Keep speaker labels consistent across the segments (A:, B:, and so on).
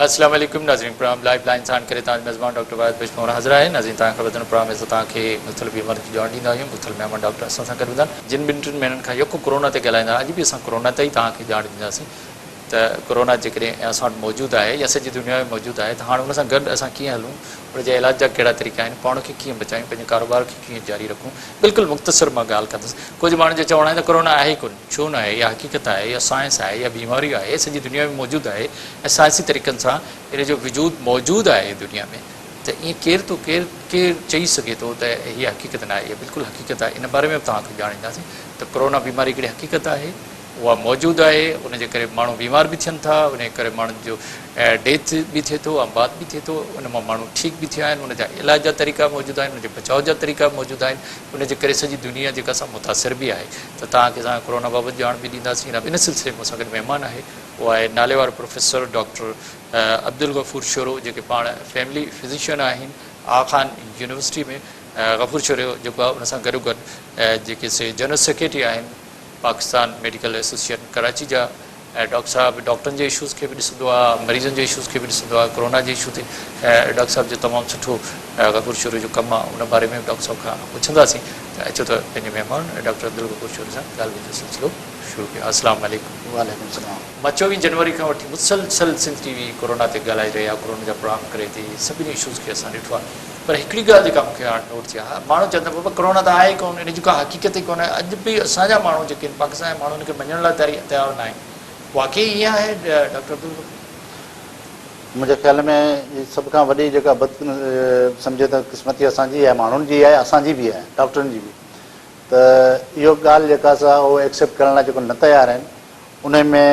A: السلام عليڪم ناظرين پروگرام لائيف لائين ساڻ ڪري توهان جو ميزبان ڊاڪٽر واحد بخش پنهور حاضر آهي ناظرين توهان کي خبر اٿن پروگرام ۾ اسان توهان کي مختلف بيمارين جي ڄاڻ ڏيندا آهيون مختلف مهمان ڊاڪٽر اسان سان گڏ هوندا آهن جن ٻن ٽن مهينن کان يڪو ڪورونا تي ڳالهائيندا اڄ به اسان ڪورونا تي ئي توهان کي ڄاڻ ڏينداسين ته ڪورونا جيڪڏهن اسان وٽ موجود آهي يا سڄي دنيا ۾ موجود آهي ته هاڻ ان سان گڏ اسان ڪيئن هلون ان جي علاج جا ڪهڙا طريقا آهن پاڻ کي ڪيئن بچايون پنهنجي ڪاروبار کي ڪيئن جاري رکون بلڪل مختصر مان ڳالهه ڪندس ڪجهه ماڻهن جو چوڻ آهي ته ڪورونا آهي ئي ڪونه ڇو نه آهي، اها حقيقت آهي، اها سائنس آهي، اها بيماري آهي، سڄي دنيا ۾ موجود آهي ۽ سائنسي طريقن سان ان جو وجود موجود آهي دنيا ۾ ته ائين ڪير ٿو ڪير ڪير چئي سگهي ٿو ته هيء حقيقت نه آهي، اها بلڪل حقيقت آهي، ان باري ۾ به توهان کي ڄاڻينداسين ته ڪورونا بيماري هڪڙي حقيقت آهي، اها موجود آهي، ان جي ڪري ماڻهو بيمار به ٿين ٿا، ان جي ڪري ماڻهن جو ڊيٿ به ٿئي ٿو، اموات به ٿئي ٿو، ان مان ماڻهو ٺيڪ به ٿيا آهن، ان جا علاج جا طريقا موجود آهن، ان جي بچاء جا طريقا به موجود آهن، ان جي ڪري سڄي دنيا جيڪا سا متاثر به آهي ته توهان کي اسان ڪورونا بابت ڄاڻ به ڏينداسين ان سلسلي ۾ اسان گڏ مهمان آهي اهو آهي ناليوارو پروفيسر ڊاڪٽر عبدالغفور شورو جيڪي پاڻ فيملي فزيشن آهن آغا خان يونيورسٽي ۾ غفور شورو جيڪو آهي ان سان گڏو گڏ جيڪي سي جنرل سيڪريٽري آهن پاڪستان ميڊيڪل ايسوسيئيشن ڪراچي جا ۽ ڊاڪٽر صاحب ڊاڪٽرن جي اشوز کي به ڏسندو آ مريضن جي اشوز کي به ڏسندو آ ڪورونا جي اشو تي ڊاڪٽر صاحب جو تمام سٺو غفور شورو جو ڪم آ ان باري ۾ به ڊاڪٽر صاحب کان پڇنداسين ته اچو ته پنهنجي مهمان ڊاڪٽر عبدالغفور شورو سان ڳالهه ٻولهه جو سلسلو شروع ڪيون السلام عليڪم.
B: وعليڪم السلام.
A: مان چوويهه جنوري کان وٺي مسلسل سنڌ ٽي وي ڪورونا تي ڳالهائي رهي آ ڪورونا جا پروگرام ڪري ٿي سڀني اشوز کي اسان ڏٺو آ پر هڪڙي ڳالهه جيڪا مون کي هاڻ نوٽ ٿي آ ماڻهو چون ٿا بابا ڪورونا ته آهي ئي ڪونه ان جي ڪا حقيقت ئي ڪونه اڄ به اسان جا ماڻهو جيڪي آهن پاڪستان جا ماڻهو ان کي مڃڻ لاء تيار نه آهن واقعي ائين آهي ڊاڪٽر عبدالغفور؟
B: منهنجي خيال ۾ سڀ کان وڏي جيڪا بد سمجهي ته قسمتي اسان جي آهي ماڻهن جي آهي اسان جي به آهي ڊاڪٽرن جي به ته اهو ڳالهه جيڪا سا اهو ايڪسيپٽ ڪرڻ لاء جيڪو نه تيار آهن ان ۾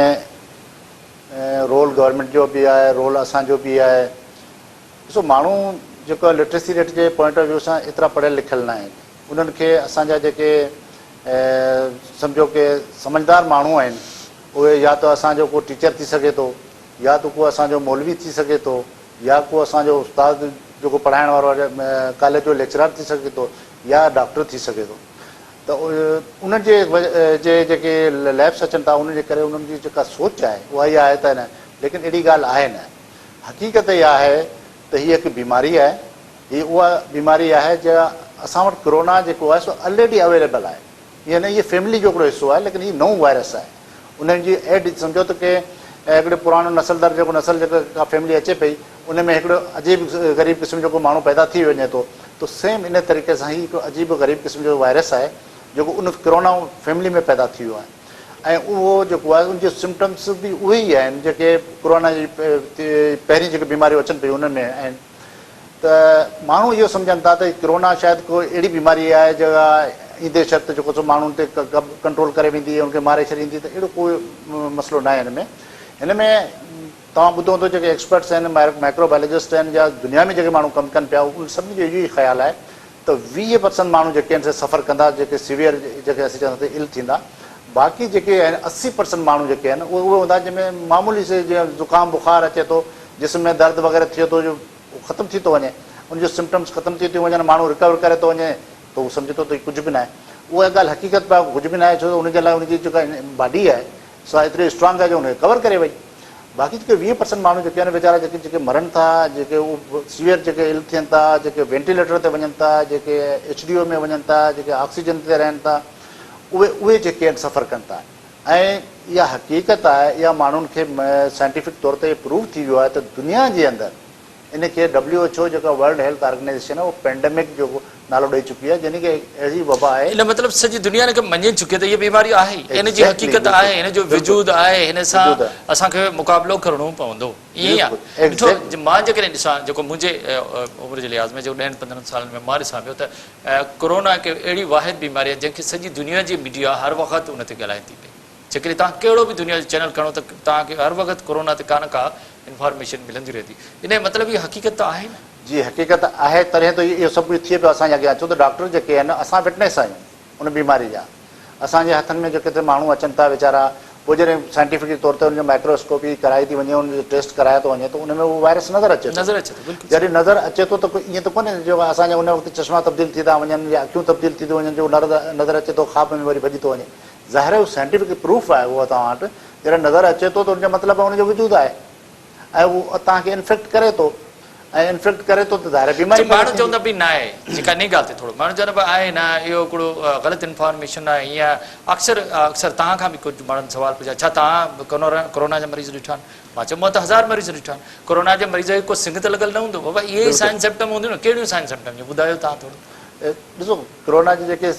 B: رول گورنمينٽ جو به آهي رول اسان جو به آهي ڏسو ماڻهو جيڪو لٽريسي ريٽ جي پوائنٽ آف ويو سان ايترا پڙهيل لکيل نه آهن انهن کي اسان جا جيڪي سمجهو ڪي سمجهدار ماڻهو آهن اهي يا ته اسان جو ڪو ٽيچر ٿي سگهي ٿو يا ته ڪو اسان جو مولوي ٿي سگهي ٿو يا ڪو اسان جو استاد جيڪو پڙهائڻ وارو آهي ڪاليج جو ليڪچرار ٿي سگهي ٿو يا ڊاڪٽر ٿي سگهي ٿو ته انهن جي جي جيڪي ليپس اچن ٿا انهن جي ڪري انهن جي جيڪا سوچ آهي اها اها آهي ته نه ليڪن اهڙي ڳالهه آهي نه حقيقت اها آهي ته هيء هڪ بيماري آهي. هيء اها بيماري آهي جا اسان وٽ ڪرونا جيڪو آهي سو الريڊي اويليبل آهي. ائين نه هيء فيملي جو هڪڙو حصو آهي ليڪن هيء نئون وائرس آهي. ان جي ايڊ سمجهو ته ڪنهن هڪڙي پراڻو نسل در جيڪو نسل جيڪو ڪا فيملي اچي پئي ان ۾ هڪڙو عجيب غريب قسم جو ڪو ماڻهو پيدا ٿي وڃي ٿو ته سيم ان طريقي سان هي هڪڙو عجيب غريب قسم جو وائرس آهي جيڪو ان ڪرونا فيملي ۾ پيدا ٿي ويو آهي. ۽ اهو جيڪو آهي ان جي سمپٽمس به اهي ئي آهن جيڪي ڪورونا جي پهرين جيڪي بيماريون اچن پيون انهن ۾ آهن ته ماڻهو اهو سمجهن ٿا ته ڪورونا شايد ڪو اهڙي بيماري آهي جيڪا ايندي شرط جيڪو سو ماڻهن تي ڪنٽرول ڪري ويندي ان کي ماري ڇڏيندي ته اهڙو ڪو مسئلو ناهي هن ۾ هن ۾ توهان ٻڌو هوندو جيڪي ايڪسپرٽس آهن مائڪرو بايولوجسٽ آهن يا دنيا ۾ جيڪي ماڻهو ڪم ڪن پيا انهن سڀني جو اهو ئي خيال آهي ته 20 پرسنٽ ماڻهو جيڪي آهن سي سفر ڪندا جيڪي سيويئر جيڪي اسين چونداسين ال ٿيندا باقي جيڪي آهن 80 پرسنٽ ماڻهو جيڪي آهن اهي اهي هوندا جن ۾ معمولي سي جيئن زڪام بخار اچي ٿو جسم ۾ درد وغيره ٿئي ٿو جو ختم ٿي ٿو وڃي ان جو سمپٽمس ختم ٿي ٿيون وڃن ماڻهو رڪور ڪري ٿو وڃي ته هو سمجهي ٿو ته ڪجهه به ناهي اها ڳالهه حقيقت به ڪجهه به ناهي ڇو ته ان جي لاء ان جي جيڪا باڊي آهي سا ايتري اسٽرانگ آهي جو ان کي ڪور ڪري وئي باقي جيڪي 20 پرسنٽ ماڻهو جيڪي آهن ويچارا جيڪي جيڪي مرن ٿا جيڪي سيويئر جيڪي ال ٿين ٿا جيڪي وينٽيليٽر تي وڃن ٿا جيڪي ايڇ ڊي او ۾ وڃن ٿا جيڪي آڪسيجن تي رهن ٿا اهي اهي جيڪي آهن سفر ڪن ٿا ۽ اها حقيقت آهي اها ماڻهن کي سائنٽيفڪ طور تي پروف ٿي ويو آهي ته دنيا جي اندر ان کي ڊبليو ايڇ او جيڪا ورلڊ هيلٿ آرگنائيزيشن آهي اهو پينڊمڪ جو نالو ڏئي چڪي آهي يعني ڪي اهڙي وبا آهي.
A: ان مطلب سڄي دنيا ان کي مڃي چڪي ته هيء بيماري آهي ان جي حقيقت آهي هن جو وجود آهي هن سان اسان کي مقابلو ڪرڻو پوندو ائين ئي آهي ڏٺو مان جيڪڏهن ڏسان جيڪو منهنجي عمر جي لحاظ ۾ جيڪو ڏهن پندرهن سالن ۾ مان ڏسان پيو ته ڪورونا هڪ اهڙي واحد بيماري آهي جنهن کي سڄي دنيا جي ميڊيا هر وقت ان تي ڳالهائي ٿي پئي. جيڪڏهن توهان ڪهڙو به دنيا جو چينل کڻو ته توهان کي هر وقت ڪورونا تي ڪا نه ڪا انفارميشن ملندي رهندي. ان جو مطلب هي حقيقت ته آهي نه.
B: جي حقيقت آهي تڏهن ته اهو سڀ ڪجهه ٿئي پيو اسان جي اڳيان ڇو ته ڊاڪٽر جيڪي آهن اسان وٽنيس آهيون ان بيماري جا اسان جي هٿن ۾ جيڪي ماڻهو اچن ٿا ويچارا پوء جڏهن سائنٽيفڪ طور تي ان جو مائڪروسڪوپي ڪرائي ٿي وڃي ان جو ٽيسٽ ڪرايو ٿو وڃي ته ان ۾ اهو وائرس نظر اچي ٿو
A: نظر اچي ٿو بلڪل
B: جڏهن نظر اچي ٿو ته ائين ته ڪونهي جو اسان جا ان وقت چشما تبديل ٿي ٿا وڃن يا اکيون تبديل ٿي ٿيون وڃن جو نظر اچي ٿو خواب ۾ وري ڀڄي ٿو وڃي ظاهر آهي اهو سائنٽيفڪ پروف آهي اهو توهان وٽ جڏهن نظر اچي ٿو ته ان جو مطلب آهي ان جو وجود آهي ۽ اهو توهان کي انفيڪٽ ڪري ٿو ۽ انفيڪٽ ڪري ٿو ته ظاهر آهي بيماري
A: اڇا
B: پيدا
A: ماڻهو
B: ٿيندي.
A: چوندا به ناهي جيڪا انهي ڳالهه تي ٿورو ماڻهو چوندا به آهي نه اهو هڪڙو غلط انفارميشن آهي هيئن آهي اڪثر اڪثر توهان کان به ڪجهه ماڻهن سوال پڇيا ڇا توهان ڪورونا جا مريض ڏٺا آهن مان چيو مان ته هزار مريض ڏٺا آهن ڪورونا جي مريض کي ڪو سنگهه ته لڳل نه هوندو بابا اهي ئي سائن سمپٽم هونديون نه ڪهڙيون سائن سمپٽم جو ٻڌايو توهان ٿورو.
B: ڏسو ڪورونا جي جيڪي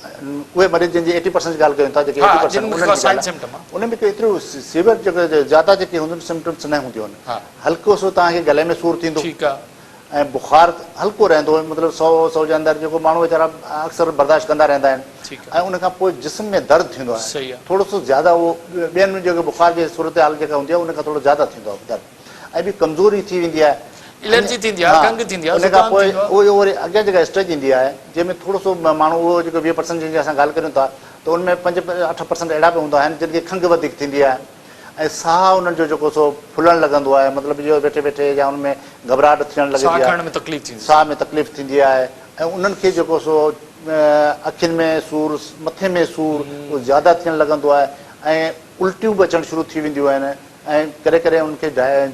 B: اهي مريض جن جي ايٽي پرسنٽ جي ڳالهه ڪيون ٿا جيڪي ايٽي پرسنٽ انهن جي ڳالهه ان ۾ ڪو ايترو سيويئر جيڪو زياده جيڪي هونديون آهن سمپٽمس نه هونديون آهن هلڪو سو توهان کي گلي ۾ سور ٿيندو
A: ٺيڪ آهي
B: ۽ بخار هلڪو رهندو مطلب سو جي اندر جيڪو ماڻهو ويچارا اڪثر برداشت ڪندا رهندا آهن ۽ ان کان پوء جسم ۾ درد ٿيندو آهي ٿورو سو زياده اهو ٻين جيڪو بخار جي صورتحال جيڪا هوندي آهي ان کان ٿورو زياده ٿيندو آهي درد ۽ ٻي ڪمزوري ٿي ويندي آهي
A: الرجي ٿيندي آهي کنگهه ٿيندي آهي
B: ان کان پوء اهو وري اڳيان جيڪا اسٽيج ايندي آهي جنهن ۾ ٿورو سو ماڻهو اهو جيڪو 20 پرسنٽ جن جي اسان ڳالهه ڪريون ٿا ته ان ۾ 5 8 پرسنٽ اهڙا به هوندا آهن جن کي کنگهه وڌيڪ ٿيندي آهي ۽ ساهه انهن جو جيڪو سو ڦلڻ لڳندو آهي مطلب اهو ويٺي ويٺي يا ان ۾ گهٻراهٽ ٿيڻ لڳندي آهي
A: ساهه کڻڻ ۾ تڪليف ٿيندي
B: ساهه ۾ تڪليف ٿيندي آهي ۽ انهن کي جيڪو سو اکين ۾ سور مٿي ۾ سور اهو زياده ٿيڻ لڳندو آهي ۽ الٽيون به اچڻ شروع ٿي وينديون آهن ۽ ڪڏهن ڪڏهن انهن کي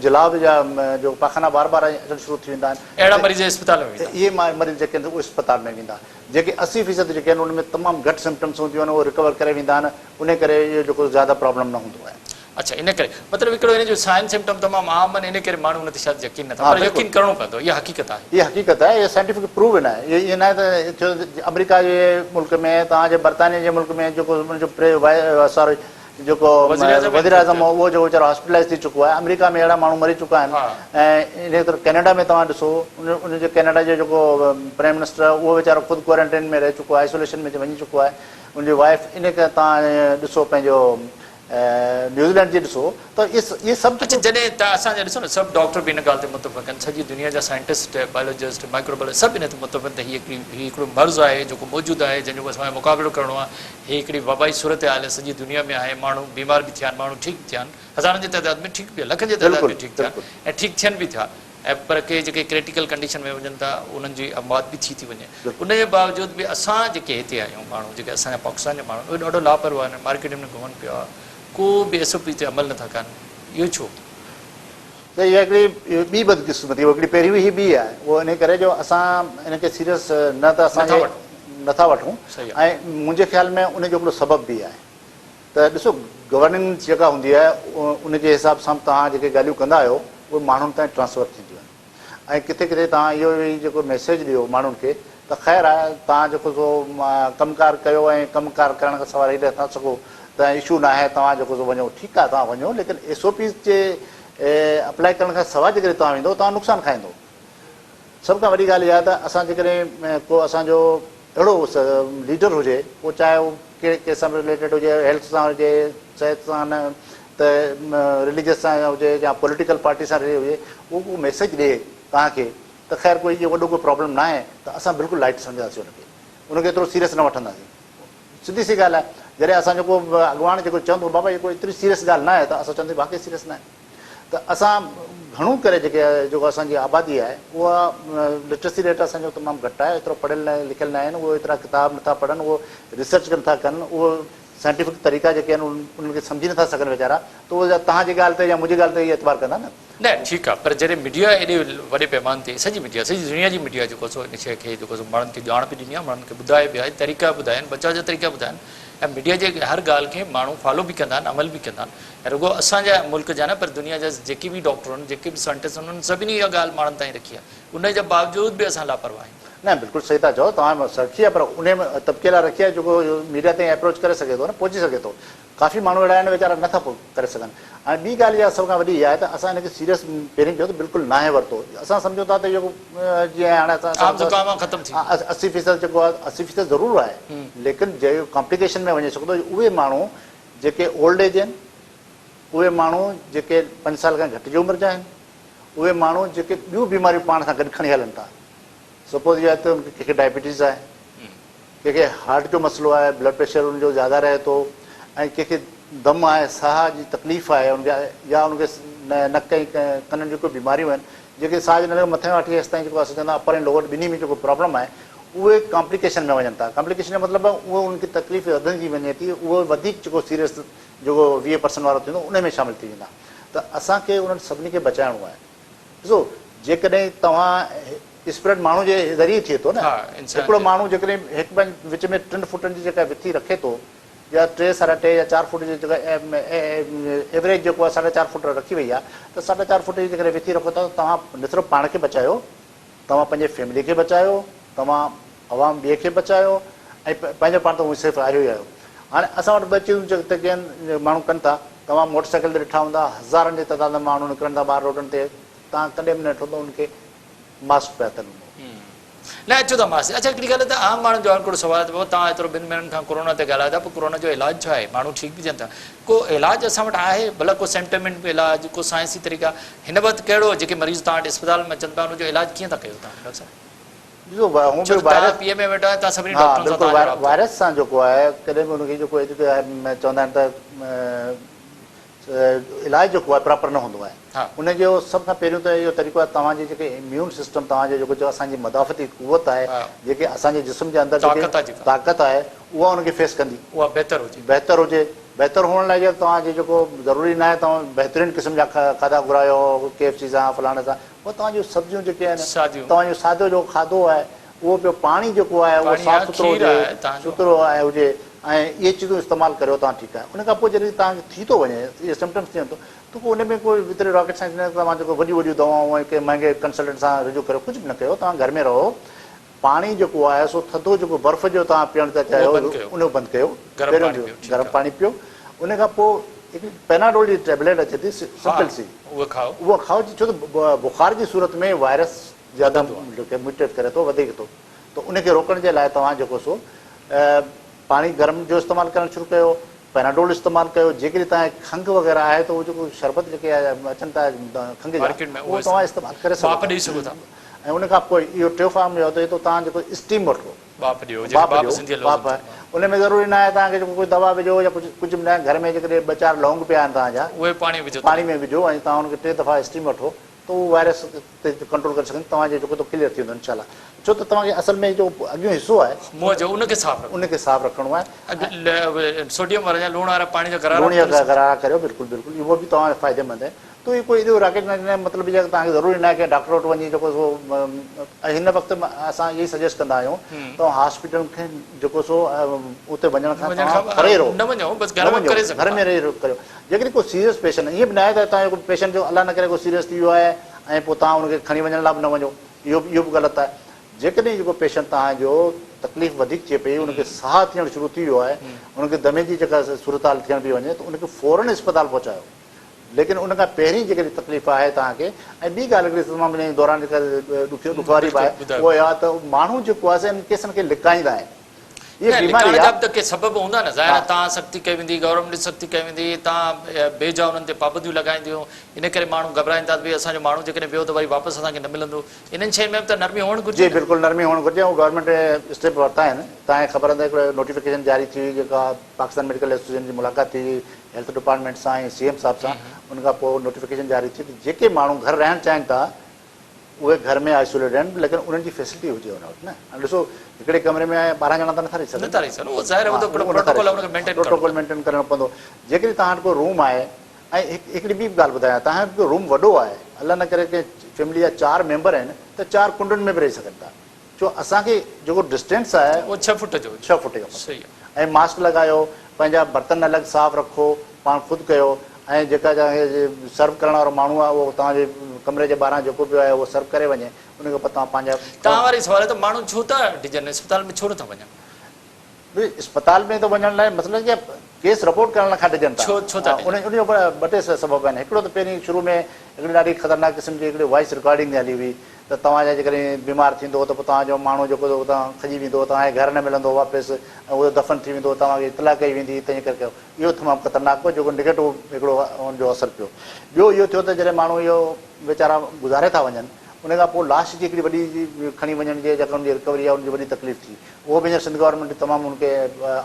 B: جلاب جا جو پاخانا بار بار اچڻ شروع ٿي ويندا آهن.
A: اهڙا مريض اسپتال ۾ ويندا.
B: اهي مريض جيڪي آهن اهي اسپتال ۾ ويندا. جيڪي 80% جيڪي آهن انهن ۾ تمام گهٽ سمپٽمس هونديون آهن اهي رڪور ڪري ويندا آهن انهي ڪري اهو جيڪو زياده پرابلم نه هوندو آهي.
A: اڇا ان ڪري مطلب هڪڙو ان جو سائن سمپٽم تمام عام آهن ان ڪري ماڻهو ان تي شايد يقين نه ٿا پر يقين ڪرڻو پوندو اها حقيقت آهي.
B: اها حقيقت آهي اها سائنٽيفڪ پروون آهي اهو ائين ناهي ته ٿيو آمريڪا جي ملڪ ۾ توهان جي برطانيه جي ملڪ ۾ جيڪو ان جو ساري جيڪو وزيراعظم هو اهو جيڪو ويچارو هاسپيٽلائز ٿي چڪو آهي آمريڪا ۾ اهڙا ماڻهو مري چڪا آهن ۽ انهي طرح ڪينيڊا ۾ توهان ڏسو ان جو ڪينيڊا جو جيڪو پرائم منسٽر آهي اهو ويچارو خود ڪوارنٽائن ۾ رهي چڪو آهي آئسوليشن ۾ وڃي چڪو آهي ان جي وائف انهي ڪري توهان ڏسو پنهنجو نيوزيلينڊ جي ڏسو ته اهي سڀ
A: اڇا جڏهن ته اسان جا ڏسو نه سڀ ڊاڪٽر به ان ڳالهه تي متفق آهن سڄي دنيا جا سائنٽسٽ بائلوجسٽ مائڪروبائلوجسٽ سڀ ان تي متفق آهن ته هي هڪڙي هي هڪڙو مرض آهي جيڪو موجود آهي جنهن جو اسان کي مقابلو ڪرڻو آهي هي هڪڙي وبائي صورتحال آهي سڄي دنيا ۾ آهي ماڻهو بيمار به ٿيا آهن ماڻهو ٺيڪ به ٿيا آهن هزارن جي تعداد ۾ ٺيڪ به لکن جي تعداد ۾ ٺيڪ ٿيا آهن ۽ ٺيڪ ٿين به ٿا ۽ پر ڪي جيڪي ڪريٽيڪل ڪنڊيشن ۾ وڃن ٿا انهن جي موت به ٿي ٿي وڃي ان جي باوجود به اسان جيڪي هتي آهيون ماڻهو جيڪي اسان جا پاڪستان جا ماڻهو اهي ڏاڍو لاپرواهه آهن مارڪيٽن ۾ گهمن پيا ڪو به ايس او پي تي عمل نٿا ڪن اهو ڇو؟
B: ته اها هڪڙي ٻي بدقسمتي هڪڙي پهرين هئي هي ٻي آهي اهو انهي ڪري جو اسان ان کي سيريس نه ته اسان جي نٿا وٺون ۽ منهنجي خيال ۾ ان جو هڪڙو سبب به آهي ته ڏسو گورننگ جيڪا هوندي آهي ان جي حساب سان توهان جيڪي ڳالهيون ڪندا آهيو اهي ماڻهن تائين ٽرانسفر ٿينديون آهن ۽ ڪٿي ڪٿي توهان اهو ئي جيڪو ميسيج ڏيو ماڻهن کي ته خير آهي توهان جيڪو سو ڪم ڪار ڪيو ۽ ڪم ڪار ڪرڻ کان سواء رهي نٿا سگهو ته اشو ناهي توهان جيڪو سو وڃو ٺيڪ آهي توهان وڃو ليڪن ايس او پيز جي اپلائي ڪرڻ کان سواء جيڪڏهن توهان ويندو توهان نقصان کائيندو سڀ کان وڏي ڳالهه اها آهي ته اسان جيڪڏهن ڪو اسان جو اهڙو ليڊر هجي پوء چاهي هو ڪهڙي ڪنهن سان به رليٽيڊ هجي هيلٿ سان هجي صحت سان نه ته رليجس سان هجي يا پوليٽيڪل پارٽي سان رليٽيڊ هجي اهو ڪو ميسيج ڏي توهان کي ته خير ڪوئي اهو وڏو ڪو پرابلم ناهي ته اسان بلڪل لائٽ سمجهنداسين ان کي ان کي ايترو سيريس نه وٺنداسين سڌي سي ڳالهه آهي جڏهن اسان جو ڪو اڳواڻ جيڪو چوندو بابا هي ڪو ايتري سيريس ڳالهه ناهي ته اسان چونداسين واقعي سيريس ناهي ته اسان گهڻو ڪري جيڪي جيڪو اسان جي آبادي آهي اها لٽرسي ريٽ اسان جو تمام گهٽ آهي ايترو پڙهيل نه لکيل نه آهن اهو ايترا ڪتاب نٿا پڙهن اهو ريسرچ نٿا ڪن اهو سائنٽيفڪ طريقا جيڪي آهن انهن کي سمجهي نٿا سگهن ويچارا ته اهو توهان جي ڳالهه تي يا منهنجي ڳالهه تي ئي اعتبار ڪندا نه.
A: نه ٺيڪ آهي پر جڏهن ميڊيا ايڏي وڏي پيماني تي سڄي ميڊيا سڄي دنيا جي ميڊيا جيڪو سو ان شيء کي جيڪو سو ماڻهن کي ڄاڻ به ڏني آهي ماڻهن کي ٻڌايو به آهي طريقا ٻڌايا آهن بچاء جا طريقا ٻڌايا آهن ۽ ميڊيا جي هر ڳالهه کي ماڻهو فالو به ڪندا آهن عمل به ڪندا آهن ۽ رڳو اسان جا ملڪ جا نه پر دنيا جا جيڪي به ڊاڪٽر آهن جيڪي به سائنٽسٽ آهن انهن سڀني اها ڳالهه ماڻهن تائين رکي آهي ان جي باوجود به اسان لاپرواهه آهيون.
B: نه بلڪل صحيح ٿا چئو توهان رکي آهي پر انهي طبقي لاء رکي آهي جيڪو ميڊيا تائين اپروچ ڪري سگهي ٿو نه پهچي سگهي ٿو ڪافي ماڻهو اهڙا آهن ويچارا نه ٿا ڪري سگهن ۽ ٻي ڳالهه اها سڀ کان وڏي اها آهي ته اسان ان کي سيريس پهرين چيو ته بلڪل ناهي ورتو اسان سمجهون ٿا ته جيڪو جيئن هاڻي اسان
A: عام زڪام آهي ختم ٿي ويندو.
B: 80% جيڪو آهي 80% ضرور آهي ليڪن جيڪو ڪامپليڪيشن ۾ وڃي سگهندو اهي ماڻهو جيڪي اولڊ ايج آهن اهي ماڻهو جيڪي 5 سال کان گهٽ جي عمر جا آهن اهي ماڻهو جيڪي ٻيون بيماريون پاڻ سان گڏ کڻي هلن ٿا سپوز اها ته ڪنهن کي ڊائبيٽيز آهي ڪنهن کي هارٽ جو مسئلو آهي بلڊ پريشر ان جو زياده رهي ٿو ۽ ڪنهن کي دم آهي ساهه جي تڪليف آهي ان کي يا ان کي نڪ ۽ ڪنن جون ڪوئي بيماريون آهن جيڪي ساهه جي نالي کان مٿي وٺي هيستائين جيڪو اسان چوندا اپر ۽ لوئر ٻنهي ۾ جيڪو پرابلم آهي اهي ڪامپليڪيشن ۾ وڃن ٿا ڪامپليڪيشن جو مطلب آهي اهو ان کي تڪليف وڌندي وڃي ٿي اهو وڌيڪ جيڪو سيريس جيڪو 20 پرسنٽ وارو ٿيندو ان ۾ شامل ٿي ويندا. ته اسان کي انهن سڀني کي بچائڻو آهي. ڏسو جيڪڏهن توهان اسپريڊ ماڻهو جي ذريعي ٿئي ٿو نه هڪڙو ماڻهو جيڪڏهن هڪ ٻئي وچ ۾ ٽن فوٽن جي جيڪا وٿي رکي ٿو يا ٽي ساڍا ٽي يا چار فوٽ جي جيڪا ايوريج جيڪو آهي ساڍا چار فوٽ رکي وئي آهي ته ساڍا چار فوٽ جي جيڪڏهن وٿي رکو ٿا ته توهان نه صرف پاڻ کي بچايو توهان پنهنجي فيملي کي بچايو توهان عوام ٻئي کي بچايو ۽ پنهنجو پاڻ ته اوهين سيف آهيو ئي آهيو. هاڻي اسان وٽ ٻه چيزون جيڪي آهن ماڻهو ڪن ٿا. توهان موٽر سائيڪل تي ڏٺا هوندا هزارن جي تعداد ۾ ماڻهو نڪرن ٿا ٻاهر روڊن تي توهان ڪڏهن به نه ڏٺو ته انهن کي ماسڪ پاتل هوندو.
A: نه اچو ته ماسڪ اڇا هڪڙي ڳالهه ته عام ماڻهن جو هاڻ هڪڙو سوال ته بابا توهان ايترو ٻن مهينن کان ڪورونا تي ڳالهايو ٿا پوء ڪورونا جو علاج ڇا آهي ماڻهو ٺيڪ به ٿين ٿا ڪو علاج اسان وٽ آهي ڀلا ڪو سينٽيمينٽ علاج ڪو سائنسي طريقا هن وقت ڪهڙو جيڪي مريض توهان وٽ اسپتال ۾ اچن پيا ان جو علاج ڪيئن ٿا ڪيو توهان ڊاڪٽر صاحب؟
B: ڏسو هونء به وائرس
A: پي ايم اي ويٺا آهيو توهان سڀني ڊاڪٽرن سان توهان جو رابطو
B: وائرس سان جيڪو آهي ڪڏهن به ان کي جيڪو چوندا آهن ته علاج جيڪو آهي پراپر نه هوندو آهي ان جو سڀ کان پهريون ته اهو طريقو آهي توهان جي جيڪي اميون سسٽم توهان جو جيڪو اسان جي مدافعتي قوت آهي جيڪي اسان جي جسم جي اندر جيڪي طاقت آهي اها ان کي فيس ڪندي
A: اها بهتر هجي
B: بهتر هجي بهتر هئڻ لاء توهان جي جيڪو ضروري نه آهي توهان بهترين قسم جا کاڌا گهرايو ڪي ايف سي سان فلاڻي سان اهو توهان جون سبزيون جيڪي آهن، توهان جو سادو جيڪو کاڌو آهي، اهو پيو پاڻي جيڪو آهي اهو صاف سٿرو هجي، سٿرو هجي ۽ اهي چيزون استعمال ڪريو توهان ٺيڪ آهي. ان کان پوء جڏهن توهان کي ٿي ٿو وڃي اهي سمپٽمس ٿين ٿو ته پوء ان ۾ ڪو ايتري راڪيٽ سائنس نه توهان جيڪو وڏيون وڏيون دوائون ۽ ڪنهن مهنگي ڪنسلٽنٽ سان رجوع ڪريو ڪجهه به نه ڪيو توهان گهر ۾ رهو پاڻي جيڪو آهي سو ٿڌو جيڪو برف جو توهان پيئڻ ٿا چاهيو ان کي بند ڪيو پهريون گرم پاڻي پيئو ان کان پوء هڪڙي پيناڊول جي ٽيبليٽ اچي ٿي سمپل سي اها کائو ڇو ته بخار جي صورت ۾ وائرس زياده ميوٽيٽ ڪري ٿو وڌي ٿو ته ان کي روڪڻ جي لاء توهان جيڪو سو پاڻي گرم جو استعمال ڪرڻ شروع ڪيو پيناڊول استعمال ڪيو جيڪڏهن توهان کي کنگهه وغيره آهي ته اهو جيڪو شربت جيڪي اچن ٿا کنگهه جا اهو توهان استعمال ڪري سگهو ٿا ۽ ان کان پوء اهو ٽيون فارم اهو ٿئي ٿو توهان جيڪو اسٽيم وٺو
A: ٻاڦ ڏيو جيڪي ٻاڦ سنڌي لفظ
B: ٻاڦ ان ۾ ضروري نه آهي توهان کي جيڪو ڪجهه دوا وجهو يا ڪجهه ڪجهه به نه گهر ۾ جيڪڏهن ٻه چار لونگ پيا آهن توهان جا
A: اهي پاڻي وجهو
B: پاڻي ۾ وجهو ۽ توهان ان کي ٽي دفعا اسٽيم وٺو ته اهو وائرس تي ڪنٽرول ڪري سگهندو توهان جو جيڪو ته ڪليئر ٿي ويندو انشاء الله ڇو ته توهان کي اصل ۾ جو اڳيون حصو آهي
A: منهن جو ان کي صاف
B: رکڻو ان کي صاف رکڻو آهي
A: سوڊيم وارا يا لوڻ وارا پاڻي جا غرارا
B: لوڻ جا غرارا ڪريو بلڪل بلڪل اهو به توهان لاء فائديمند آهي ته اهي ڪوئي ايڏو راڪيٽ نه مطلب جي توهان کي ضروري نه آهي ڪنهن ڊاڪٽر وٽ وڃي جيڪو سو هن وقت اسان اهي سجيسٽ ڪندا آهيون ته هاسپيٽل کي جيڪو سو اتي وڃڻ کان توهان پري رهو
A: نه وڃو بس گهر ۾ ڪري سگهو
B: گهر ۾ رهي ڪريو جيڪڏهن ڪو سيريس پيشنٽ ائين به نه آهي ته توهان جو پيشنٽ جو الله نه ڪري ڪو سيريس ٿي ويو آهي ۽ پوء توهان ان کي کڻي وڃڻ لاء به نه وڃو اهو اهو به غلط آهي جيڪڏهن جيڪو پيشنٽ توهان جو تڪليف وڌيڪ ٿئي پئي ان کي ساهه ٿيڻ شروع ٿي ويو آهي ان کي دمي جي جيڪا صورتحال ٿيڻ پئي وڃي ته ان کي فورن اسپتال پهچايو ليڪن ان کان پهرين جيڪڏهن تڪليف آهي توهان کي ۽ ٻي ڳالهه هڪڙي تمام انهي دوران جيڪا ڏکيو ڏکواري به آهي اها اها ته ماڻهو جيڪو آهي سو انهن ڪيسن کي لڪائيندا آهن
A: هيء بيماري لڪائڻ جا به ته ڪي سبب هوندا نه ظاهر آهي توهان سختي ڪئي ويندي گورنمينٽ سختي ڪئي ويندي توهان بي جا انهن تي پابنديون لڳائينديون ان ڪري ماڻهو گهٻرائين ٿا ته ڀئي اسان جو ماڻهو جيڪڏهن ويو ته وري واپس اسان کي نه ملندو انهن شين ۾ به ته نرمي هئڻ گهرجي
B: جي بلڪل نرمي هئڻ گهرجي ۽ گورنمينٽ اسٽيپ ورتا آهن توهان کي خبر هوندي هڪڙو نوٽيفڪيشن جاري ٿي هئي جيڪا پاڪستان ميڊيڪل ايسوسيئيشن جي ملاقات ٿي هئي هيلٿ ڊپارٽمينٽ سان ۽ سي ايم صاحب سان ان کان پوء نوٽيفڪيشن جاري ٿي ته جيڪي ماڻهو گهر رهڻ چاهين ٿا اهي گهر ۾ آئسوليٽ رهن ليڪن انهن جي فيسلٽي هجي ان وٽ نه هاڻي ڏسو هڪڙي ڪمري ۾ 12 ڄڻا ته نٿا رهي سگهن
A: نٿا رهي سگهن اهو ظاهر آهي اهو ته هڪڙو پروٽوڪول آهي ان کي مينٽين ڪرڻو
B: پروٽوڪول مينٽين ڪرڻو پوندو جيڪڏهن توهان وٽ ڪو روم آهي ۽ هڪڙي ٻي به ڳالهه ٻڌايان توهان وٽ ڪو روم وڏو آهي الله نه ڪري ڪنهن فيملي جا چار ميمبر آهن ته چار ڪنڊن ۾ به رهي سگهن ٿا ڇو اسان کي جيڪو ڊسٽينس آهي
A: اهو ڇهه فوٽ جو
B: ڇهه فوٽ جو
A: صحيح آهي
B: ۽ ماسڪ لڳايو پنهنجا برتن الڳ صاف رکو پاڻ خود ڪيو ۽ جيڪا سرو ڪرڻ وارو ماڻهو آهي اهو توهان جي ڪمري جي ٻاهران جيڪو به آهي اهو سرو ڪري وڃي ان کان پوء توهان پنهنجا
A: توهان واري سوال آهي ته ماڻهو ڇو ٿا ڊڄن اسپتال ۾ ڇو نٿا وڃن؟
B: اسپتال ۾ ته وڃڻ لاء مثلاً جي ڪيس رپورٽ ڪرڻ کان ڊڄن ٿا.
A: ڇو ڇو ٿا ڊڄن؟
B: ان جو ٻه ٽي سبب آهن. هڪڙو ته پهرين شروع ۾ هڪڙي ڏاڍي خطرناڪ قسم جي هڪڙي وائس رڪارڊنگ هلي هئي ته توهان جا جيڪڏهن بيمار ٿيندو ته پوء توهان جو ماڻهو جيڪو اتان کڄي ويندو توهان کي گهر نه ملندو واپس ۽ اهو دفن ٿي ويندو توهان کي اطلاع ڪئي ويندي تنهن ڪري ڪيو اهو تمام خطرناڪ هو جيڪو نيگيٽو هڪڙو ان جو اثر پيو. ٻيو اهو ٿيو ته جڏهن ماڻهو اهو ويچارا گذاري ٿا وڃن ان کان پوء لاش جي هڪڙي وڏي کڻي وڃڻ جي جيڪا ان جي رڪوري آهي ان جي وڏي تڪليف ٿي. اهو به هينئر سنڌ گورنمينٽ تمام ان کي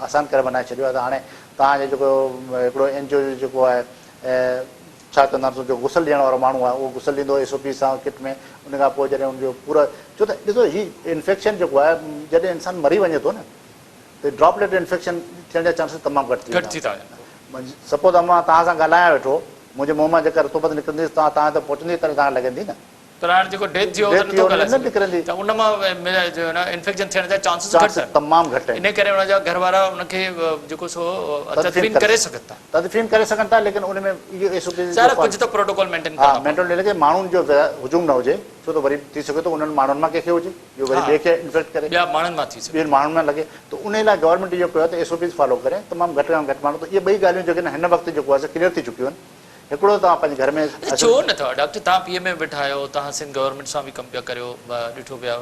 B: آسان ڪري بنائي ڇڏيو آهي ته هاڻي توهان جو جيڪو هڪڙو اين جي او جو جيڪو آهي ڇا چوندا آهن جو غسل ڏيڻ وارو ماڻهو آهي اهو غسل ڏيندو ايس او پي سان ڪٽ ۾ ان کان پوء جڏهن ان جو پورو ڇو ته ڏسو هي انفيڪشن جيڪو آهي جڏهن انسان مري وڃي ٿو نه ته ڊراپليٽ انفيڪشن ٿيڻ جا چانسز تمام گهٽ
A: ٿي ويندا آهن.
B: سپوز مان توهان سان ڳالهايان ويٺو. منهنجي منهن مان جيڪا رطوبت نڪرندي توهان توهان تي پهچندي تڏهن توهان کي لڳندي نه.
A: پر هاڻي جيڪو ڊيٿ ٿيو اهو ته نٿو ڳالهائي سگهي ته ان مان انفيڪشن ٿيڻ جا چانسز گهٽ آهن
B: تمام گهٽ آهن
A: ان ڪري ان جا گهر وارا ان کي جيڪو سو تدفين ڪري سگهن ٿا.
B: تدفين ڪري سگهن ٿا ليڪن ان ۾ اهو ايس او پيز
A: ظاهر ڪجهه ته پروٽوڪول مينٽين ڪرڻو
B: پوندو. مينٽين ليڪن ماڻهن جو هجوم نه هجي ڇو ته وري ٿي سگهي ٿو انهن ماڻهن مان ڪنهن کي هجي جو وري ٻئي کي انفيڪٽ ڪري
A: ٻيا ماڻهن مان ٿي سگهي
B: ٻين ماڻهن مان لڳي ته ان لاء گورنمينٽ اهو ڪيو آهي ته ايس او پيز فالو ڪري تمام گهٽ کان گهٽ ماڻهو ته اهي ٻئي ڳالهيون جيڪي هن وقت جيڪو آهي سو ڪليئر ٿي چڪيون آهن. هڪڙو توهان پنهنجي گهر ۾
A: اڇا ڇو نه ٿا ڊاڪٽر توهان پي ايم اي ۾ ويٺا آهيو توهان سنڌ گورنمينٽ سان به ڪم پيا ڪريو ڏٺو پيا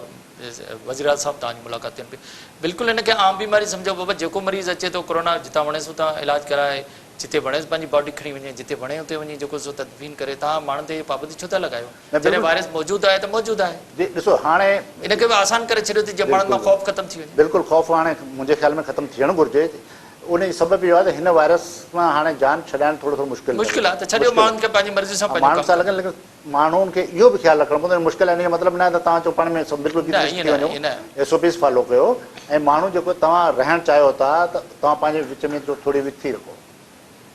A: وزيراعظم صاحب توهان جي ملاقات ٿين پئي بلڪل هن کي عام بيماري سمجهو بابا جيڪو مريض اچي ٿو ڪورونا جتان وڻيس اتان علاج ڪرائي جتي وڻيس پنهنجي باڊي کڻي وڃي جتي وڻي اتي وڃي جيڪو سو تدفين ڪري توهان ماڻهن تي پابندي ڇو ٿا لڳايو جڏهن وائرس موجود آهي ته موجود آهي.
B: جي ڏسو هاڻي
A: ان کي به آسان ڪري ڇڏيو ته جيئن ماڻهن مان خوف ختم ٿي وڃي.
B: بلڪل خوف هاڻي منهنجي خيال ۾ ختم ٿيڻ گهرجي ان جو سبب اهو آهي ته هن وائرس مان هاڻي جان ڇڏائڻ ٿورو ٿورو مشڪل
A: مشڪل آهي ته ڇڏيو ماڻهن کي پنهنجي مرضي سان پنهنجو
B: ماڻهن سان لڳن ليڪن ماڻهن کي اهو به خيال رکڻو پوندو مشڪل آهي ان جو مطلب نه آهي ته توهان چئو پاڻ ۾ سڀ بلڪل ٿي وڃو ايس او پيز فالو ڪيو ۽ ماڻهو جيڪو توهان رهڻ چاهيو ٿا ته توهان پنهنجي وچ ۾ ٿوري وٿي رکو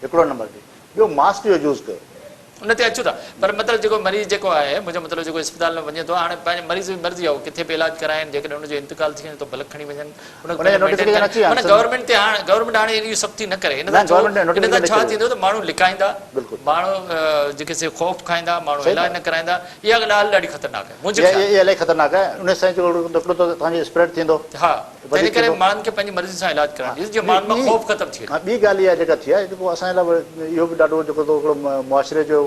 B: هڪڙو نمبر تي ٻيو ماسڪ جو يوز ڪيو.
A: ان تي اچون ٿا پر مطلب جيڪو مريض جيڪو آهي منهنجو مطلب جيڪو اسپتال ۾ وڃي ٿو هاڻي پنهنجي مريض جي مرضي آهي هو ڪٿي به علاج ڪرائين جيڪڏهن ان جو انتقال ٿي وڃي ته ڀلي کڻي وڃن ان کي پنهنجو مينٽين ڪن معنيٰ گورنمينٽ تي هاڻي گورنمينٽ هاڻي اهڙي سختي نه ڪري ان سان ڇو ان سان ڇا ٿيندو ته ماڻهو لڪائيندا ماڻهو جيڪي سي خوف کائيندا ماڻهو علاج نه ڪرائيندا اها ڳالهه ڏاڍي خطرناڪ آهي منهنجي خيال
B: اها الاهي خطرناڪ آهي ان سان هڪڙو ته توهان جو اسپريڊ ٿيندو
A: ها تنهن ڪري ماڻهن کي پنهنجي مرضي سان علاج ڪرائڻ ڏيو جيئن ماڻهن مان خوف ختم ٿي وڃي.
B: ٻي ڳالهه اها جيڪا ٿي آهي جيڪو اسان جي لاء اهو به ڏاڍو جيڪو هڪڙو معاشري جو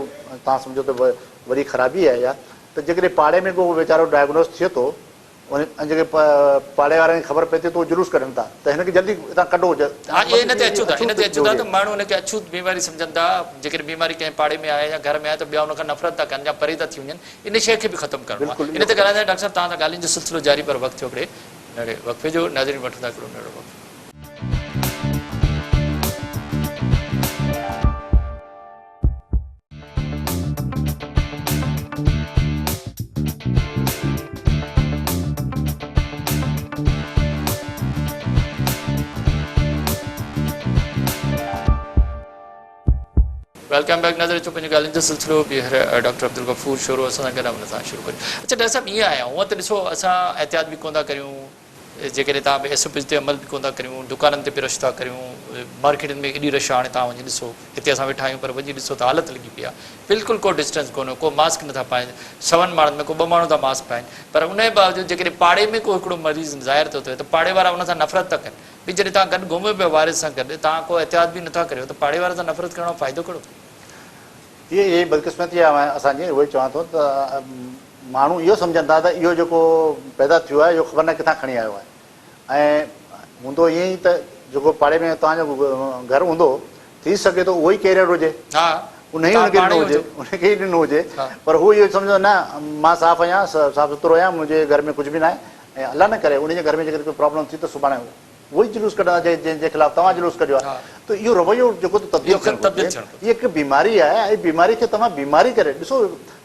B: توهان سمجهو ته وڏي خرابي آهي اها ته جيڪڏهن پاڙي ۾ ڪو ويچارو ڊائگنوز ٿئي ٿو ۽ جيڪي پاڙي وارن کي خبر پئي ٿي ته اهي جلوس ڪڍن ٿا ته هن کي جلدي هتان ڪڍو.
A: ها اهي ان تي اچون ٿا ان تي اچون ٿا ته ماڻهو ان کي اڇوت بيماري سمجهن ٿا جيڪڏهن بيماري ڪنهن پاڙي ۾ آهي يا گهر ۾ آهي ته ٻيا ان کان نفرت ٿا ڪن يا پري ٿا ٿي وڃن ان شيء کي به ختم ڪرڻو آهي ان تي ڳالهائينداسين ڊاڪٽر صاحب توهان سان ڳالهين جو سلسلو جاري پر وقت ٿيو هڪڙي ننڍڙي وقفي جو ناظرين وٺون ٿا هڪڙو ننڍڙو وقفو. Welcome back ناظرين اچو پنهنجي ڳالهين جو سلسلو ٻيهر ڊاڪٽر عبدالغفور شورو اسان سان گڏ آهي ان سان شروع ڪريون اڇا ڊاڪٽر صاحب ائين آهي هونئن ته ڏسو اسان احتياط به ڪونه ٿا ڪريون جيڪڏهن توهان به ايس او پيز تي عمل به ڪونه ٿا ڪريون دڪانن تي به رش ٿا ڪريون مارڪيٽن ۾ ايڏي رش آهي هاڻي توهان وڃي ڏسو هتي اسان ويٺا آهيون پر وڃي ڏسو ته حالت لڳي پئي آهي بلڪل ڪو ڊسٽنس ڪونهي ڪو ماسڪ نٿا پائين سون ماڻهن ۾ ڪو ٻه ماڻهو ٿا ماسڪ پائين پر ان جي باوجود جيڪڏهن پاڙي ۾ ڪو هڪڙو مريض ظاهر ٿو ٿئي ته پاڙي وارا ان سان نفرت ٿا ڪن به جڏهن توهان گڏ گهمو پيا وارث سان گڏ توهان ڪو احتياط به نٿا ڪريو ته پاڙي وارن سان نفرت ڪرڻ جو فائدو ڪهڙو؟
B: هي اهي بدقسمتي آهي اسان جي اهو ئي چوان ٿو ته ماڻهو اهو سمجهن ٿا ته اهو جيڪو پيدا ٿيو آهي اهو خبر ناهي ڪٿان کڻي آيو آهي ۽ هوندو ائين ئي ته جيڪو پاڙي ۾ توهان جو گهر هوندو ٿي سگهي ٿو اهو ئي ڪيريئر هجي انهي ان کي ڏنو هجي ان کي ئي ڏنو هجي پر هو اهو سمجهندو نه مان صاف آهيان صاف سٿرو آهيان منهنجي گهر ۾ ڪجهه به ناهي ۽ الله نه ڪري انهي جي گهر ۾ جيڪڏهن ڪوئي پرابلم ٿي ته سڀاڻي اهو ئي جلوس ڪڍندا جنهن جي خلاف توهان جلوس ڪڍيو آهي ته اهو رويو جيڪو ته تبديل ٿيڻ گهرجي. هي هڪ بيماري آهي ۽ بيماري کي توهان بيماري ڪري ڏسو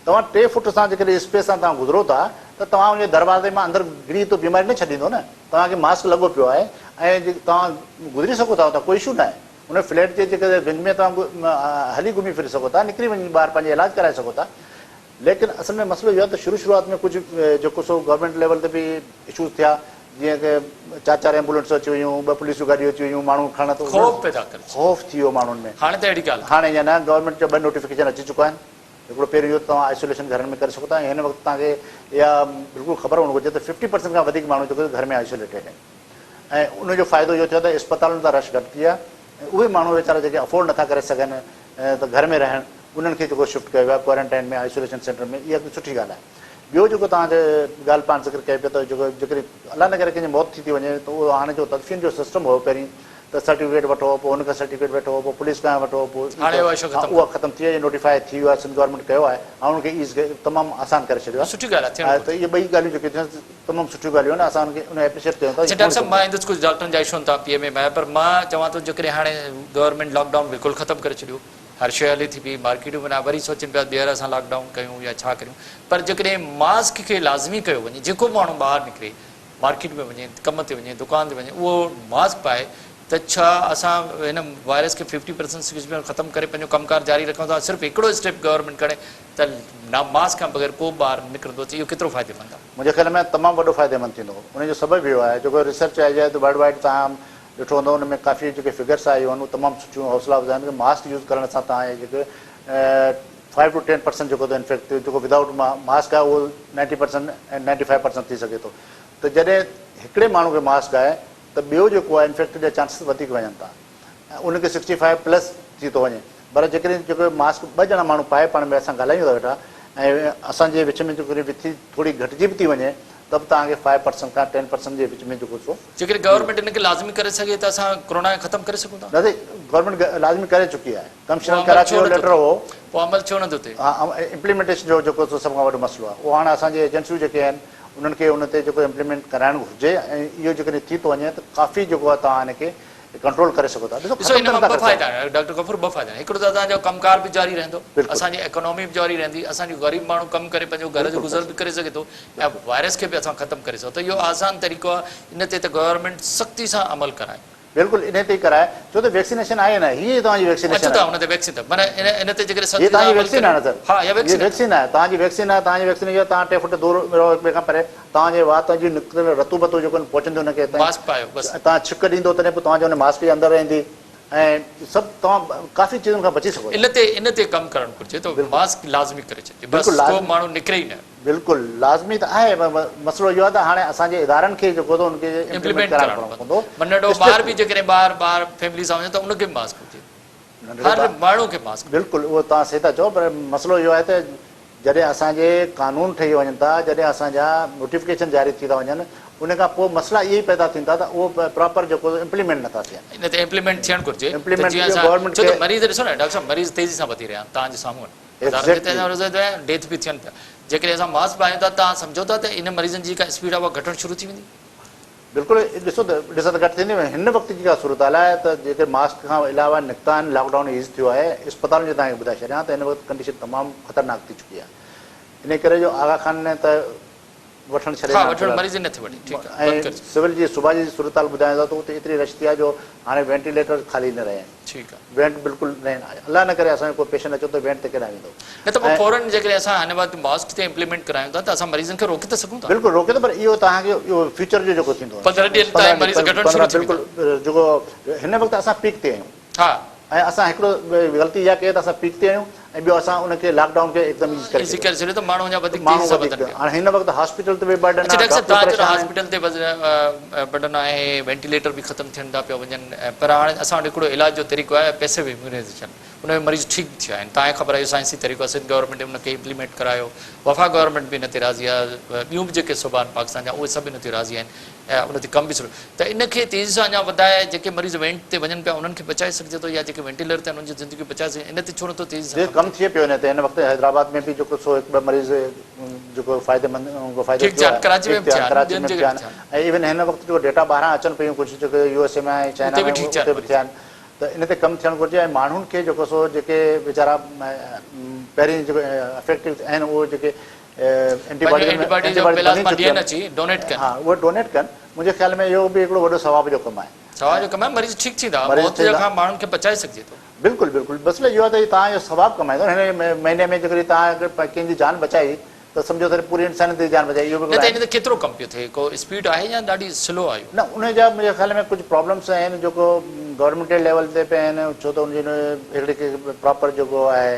B: توهان ٽي فوٽ سان جيڪڏهن اسپيس سان توهان گذرو ٿا ته توهان ان جي دروازي مان اندر گهڙي ته بيماري نه ڇڏيندو نه توهان کي ماسڪ لڳو پيو آهي ۽ توهان گذري سگهو ٿا اتان ڪوئي اشو نه آهي ان فليٽ جي جيڪڏهن ونگ ۾ توهان هلي گهمي ڦري سگهو ٿا نڪري وڃي ٻاهر پنهنجو علاج ڪرائي سگهو ٿا ليڪن اصل ۾ مسئلو اهو آهي ته شروع شروعات ۾ ڪجهه جيڪو سو گورنمينٽ ليول تي به اشوز ٿيا جيئن ڪه چار چار ايمبولينسون اچي ويون ٻه پوليس جون گاڏيون اچي ويون ماڻهو کڻڻ ته
A: خوف پيدا ڪري ڇڏيو.
B: خوف ٿي ويو ماڻهن ۾
A: هاڻي ته اهڙي ڳالهه
B: هاڻي ائين نه گورنمينٽ جا ٻه نوٽيفڪيشن اچي چڪا آهن هڪڙو پهريون اهو ته توهان آئسوليشن گهرن ۾ ڪري سگهو ٿا ۽ هن وقت توهان کي اها بلڪل خبر هئڻ گهرجي ته ففٽي پرسنٽ کان وڌيڪ ماڻهو جيڪو گهر ۾ آئسوليٽيڊ آهن ۽ ان جو فائدو اهو ٿيو ته اسپتالن تان رش گهٽ ٿي آهي ۽ اهي ماڻهو ويچارا جيڪي افورڊ نٿا ڪري سگهن ته گهر ۾ رهڻ انهن کي جيڪو شفٽ ڪيو ويو آهي ڪوارنٽائن ۾ آئسوليشن سينٽر ۾ اها هڪ سٺي ڳالهه آهي ٻيو جيڪو توهان جي ڳالهه پاڻ ذڪر ڪئي پيو ته جيڪو جيڪڏهن الله نه ڪري ڪنهن جي موت ٿي ٿي وڃي ته اهو هاڻي جو تدفين جو سسٽم هيو پهرين ته سرٽيفڪيٽ وٺو پوء هن کان سرٽيفڪيٽ وٺو پوء پوليس کان وٺو پوء
A: هاڻي اها اشو ختم
B: اها ختم ٿي وئي نوٽيفائي ٿي ويو آهي سنڌ گورنمينٽ ڪيو آهي هاڻي ان کي ايز تمام آسان ڪري ڇڏيو آهي
A: سٺي ڳالهه آهي ٿيڻ
B: ته اهي ٻئي ڳالهيون جيڪي ٿيون تمام سٺيون ڳالهيون آهن اسان ان کي ان ايپريشيٽ ڪيون ٿا.
A: اڇا ڊاڪٽر صاحب مان ايندس ڪجهه ڊاڪٽرن جا اشو تان پي ايم اي ۾ آهي پر مان چوان ٿو جيڪڏهن هاڻي گورنمينٽ لاڪ ڊائون بلڪل ختم ڪري ڇڏيو هر شيء هلي ٿي پئي مارڪيٽون به وري سوچين پيا ٻيهر اسان لاڪ ڊائون ڪيون يا ڇا ڪريون پر جيڪڏهن ماسڪ کي لازمي ڪيو وڃي جيڪو ماڻهو ٻاهر نڪري مارڪيٽ ۾ وڃي ڪم تي وڃي دڪان تي وڃي اهو ماسڪ پائي ته ڇا اسان هن وائرس کي ففٽي پرسنٽ سڪسٽي پرسنٽ ختم ڪري پنهنجو ڪم ڪار جاري رکون ٿا صرف هڪڙو اسٽيپ گورنمينٽ کڻي ته ماسڪ کان بغير ڪو ٻاهر نه نڪرندو ته اهو ڪيترو فائديمند آهي؟
B: منهنجي خيال ۾ تمام وڏو فائديمند ٿيندو ان جو سبب اهو آهي جيڪو ريسرچ آئي آهي ته ورلڊ وائيڊ توهان ڏٺو هوندو ان ۾ ڪافي جيڪي فگرس آيون آهن اهي تمام سٺيون حوصلا افزا آهن ته ماسڪ يوز ڪرڻ سان توهان جي جيڪي فائيو ٽو ٽين پرسنٽ جيڪو ته انفيڪٽ جيڪو ودائوٽ ماسڪ آهي اهو ninety percent ۽ ninety five percent ٿي سگهي ٿو ته جڏهن هڪڙي ماڻهو کي ماسڪ آهي ته ٻيو جيڪو آهي انفيڪٽ جا چانسز وڌيڪ وڃن ٿا ۽ ان کي سڪسٽي فائيو پلس ٿي ٿو وڃي پر جيڪڏهن جيڪو ماسڪ ٻه ڄڻا ماڻهو پائي پاڻ ۾ اسان ڳالهايون ٿا ويٺا ۽ اسان جي وچ ۾ جيڪڏهن وٿي ٿوري گهٽجي به ٿي وڃي ته به توهان کي فائيو پرسنٽ کان ٽين پرسنٽ جي وچ ۾ جيڪو سو
A: جيڪڏهن گورنمينٽ ان کي لازمي ڪري سگهي ته اسان ڪرونا کي ختم ڪري سگهون ٿا.
B: نه سائين گورنمينٽ لازمي ڪري چڪي آهي ڪمشنر ڪراچي جو ليٽر هو.
A: پوء عمل ڇو نه ٿو ٿئي؟
B: ها امپليمينٽيشن جو جيڪو سو سڀ کان وڏو مسئلو آهي اهو هاڻي اسان جي ايجنسيون جيڪي آهن انهن کي ان تي جيڪو امپليمينٽ ڪرائڻ گهرجي ۽ اهو جيڪڏهن ٿي ٿو وڃي ته ڪافي جيڪو آهي توهان ان کي ڪنٽرول ڪري سگهو ٿا.
A: ڏسو ڏسو ان مان ٻه فائدا آهن ڊاڪٽر غفور ٻه فائدا آهن هڪڙو ته اسان جو ڪم ڪار به جاري رهندو اسان جي اڪانومي به جاري رهندي اسان جو غريب ماڻهو ڪم ڪري پنهنجو گهر جو گذر به ڪري سگهي ٿو ۽ وائرس کي به اسان ختم ڪري سگهون ٿا اهو آسان طريقو آهي ان تي ته گورنمينٽ سختي سان عمل ڪرائي.
B: بلڪل انهي تي ئي ڪرائي ڇو ته ويڪسينيشن آهي نه هي توهان جي ويڪسينيشن
A: اچو ٿا ان تي ويڪسين ته معنيٰ ان تي جيڪڏهن
B: هي
A: سختي
B: توهان
A: سان
B: جي
A: عمل
B: ويڪسين آهي نه سر
A: ها اها
B: هي
A: ويڪسين
B: ويڪسين آهي توهان جي ويڪسين آهي توهان جي ويڪسين اها توهان 3 فوٽ دور رهو هڪ ٻئي کان پري توهان جي وات جي نڪتل رتوبتو جيڪو پهچندو ان کي
A: ماسڪ پايو بس
B: توهان ڇڪ ڏيندو تڏهن به توهان جو ان ماسڪ جي اندر رهندي ۽ سڀ توهان ڪافي چيزن کان بچي سگهو ٿا.
A: ان تي ڪم ڪرڻ گهرجي ته ماسڪ لازمي ڪري ڇڏجي بس ڪو ماڻهو نڪري ئي نه.
B: بلڪل لازمي ته آهي پر مسئلو اهو آهي ته هاڻي اسان جي ادارن کي جيڪو ته ان کي
A: امپليمينٽ ڪرائڻو پوندو. ننڍڙو ٻار به جيڪڏهن ٻاهر ٻاهر فيملي سان وڃي ته ان کي به ماسڪ هجي هر ماڻهو کي ماسڪ.
B: بلڪل اهو توهان صحيح ٿا چئو پر مسئلو اهو آهي ته جڏهن اسان جي قانون ٺهي وڃن ٿا جڏهن اسان جا نوٽيفڪيشن جاري ٿي ٿا وڃن ان کان پوء مسئلا اهي ئي پيدا ٿين ٿا ته اهو پراپر جيڪو امپليمينٽ نٿا ٿين.
A: ان تي امپليمينٽ ٿيڻ گهرجي ته جيئن اسان ڇو ته مريض ڏسو نه ڊاڪٽر صاحب مريض تيزي سان وڌي رهيا آهن توهان جي سامهون آهن. هزارن جي تعداد ۾ ڊيٿ به ٿين پيا جيڪڏهن اسان ماسڪ پايون ٿا توهان سمجهو ٿا ته ان مريضن جي جيڪا اسپيڊ آهي اها گهٽڻ شروع ٿي ويندي؟
B: بلڪل ڏسو ته ڏسو ته گهٽ ٿيندي هن وقت جي جيڪا صورتحال آهي ته جيڪي ماسڪ کان علاوه نڪتا آهن لاڪ ڊائون ايز ٿيو آهي اسپتالن جو توهان کي ٻڌائي ڇڏيان ته هن وقت ڪنڊيشن تمام خطرناڪ ٿي چڪي آهي انهي ڪري جو آغا خان ۾ ته وٺڻ ڇڏي
A: ها وٺڻ مريض ئي نٿي وٺي ٺيڪ آهي بند
B: ۽ سول جي صبح جي صورتحال ٻڌايان ٿا ته اتي ايتري رش ٿي آهي جو هاڻي وينٽيليٽر خالي نه رهيا آهن
A: ٺيڪ آهي
B: وينٽ بلڪل نه آهن الله نه ڪري اسان جو ڪو پيشنٽ اچو ته وينٽ تي ڪيڏانهن ويندو
A: نه ته پوء فورن جيڪڏهن اسان هن وقت ماسڪ تي امپليمينٽ ڪرايون ٿا ته اسان مريضن کي روڪي ته سگهون ٿا
B: بلڪل روڪي ته پر اهو توهان کي اهو فيوچر جو جيڪو ٿيندو
A: 15 ڏينهن تائين مريض گهٽڻ شروع ٿي ويندا
B: بلڪل جيڪو هن وقت اسان پيڪ تي آهيون
A: ها
B: ۽ اسان هڪڙو غلطي اها ڪئي ته اسان پيڪ تي آهيون ۽ ٻيو اسان ان کي لاڪ ڊائون کي هڪدم ايز ڪري
A: ايزي ڪري ڇڏيو ته ماڻهو اڃا وڌيڪ تيزي سان وڌن پيا.
B: هاڻي هن وقت هاسپيٽل تي به برڊن
A: آهي، اڇا ڊاڪٽر صاحب توهان چيو ته هاسپيٽل تي برڊن آهي، وينٽيليٽر به ختم ٿين ٿا پيا وڃن پر هاڻي اسان وٽ هڪڙو علاج جو طريقو آهي پيسو اميونائيزيشن ان ۾ مريض ٺيڪ به ٿيا آهن توهان کي خبر آهي اهو سائنسي طريقو آهي سنڌ گورنمينٽ ان کي امپليمينٽ ڪرايو وفاق گورنمينٽ به ان تي راضي آهي ٻيون به جيڪي صوبا آهن پاڪستان جا اهي سڀ ان تي راضي آهن ۽ ان تي ڪم به سٺو ته ان کي تيزي سان اڃا وڌائي جيڪي مريض وينٽ تي وڃن پيا انهن کي بچائي سگهجي ٿو يا جيڪي وينٽيلر تي آهن انهن جون زندگيون بچائي سگهجي ان تي ڇو نٿو تيزي سان
B: جي ڪم ٿئي پيو ان تي هن وقت حيدرآباد ۾ به جيڪو سو هڪ ٻه مريض جيڪو فائديمند ان کي فائدو
A: ٺيڪ
B: ٿيو
A: ٿيا آهن
B: آهي
A: ڪراچي ۾
B: ٺيڪ
A: به
B: ٿيا
A: ٿيا
B: آهن
A: آهن
B: ڪراچي
A: ٻين
B: ۾ به
A: جڳهين
B: ٿيا
A: به
B: آهن
A: ٿيا آهن
B: ۽ ايون هن وقت جيڪو ڊيٽا ٻاهران اچن پيون ڪجهه جيڪي يو ايس اي ۾ ۽ چائنا
A: اتي به
B: ۾
A: ٺيڪ ٿيا
B: اتي
A: آهن
B: به
A: مريض
B: ٿيا آهن ته ان تي ڪم ٿيڻ گهرجي ۽ ماڻهن کي جيڪو سو جيڪي ويچارا پهرين جيڪو افيڪٽو آهن اهو جيڪي اينٽي
A: پنهنجو اينٽي باڊيز جو
B: باڊيز
A: پلازما
B: بني
A: ڏين
B: چڪيون
A: اچي ڊونيٽ ڪن.
B: ها اهي ڊونيٽ ڪن منهنجي خيال ۾ اهو به هڪڙو وڏو ثواب جو ڪم آهي.
A: ثواب جو ڪم آهي مريض ٺيڪ ٿيندا
B: مريض
A: موت
B: ٿيندا.
A: کان ماڻهن کي بچائي سگهجي ٿو.
B: بلڪل بلڪل مسئلو اهو آهي ته توهان اهو ثواب ڪمائيندو هن مهيني ۾ جيڪڏهن توهان ڪنهن جي جان بچائي ته سمجهو ته پوري انسانيت جي جان بچائي اهو به
A: نه ته
B: هڪڙو
A: ان تي ڪيترو ڪم پيو ٿئي ڪو اسپيڊ آهي يا ڏاڍي سلو آهي اهو.
B: نه ان جا منهنجي خيال ۾ ڪجهه پرابلمس آهن جيڪو گورنمينٽ ليول تي به آهن ڇو ته ان جي هڪڙي پراپر جيڪو آهي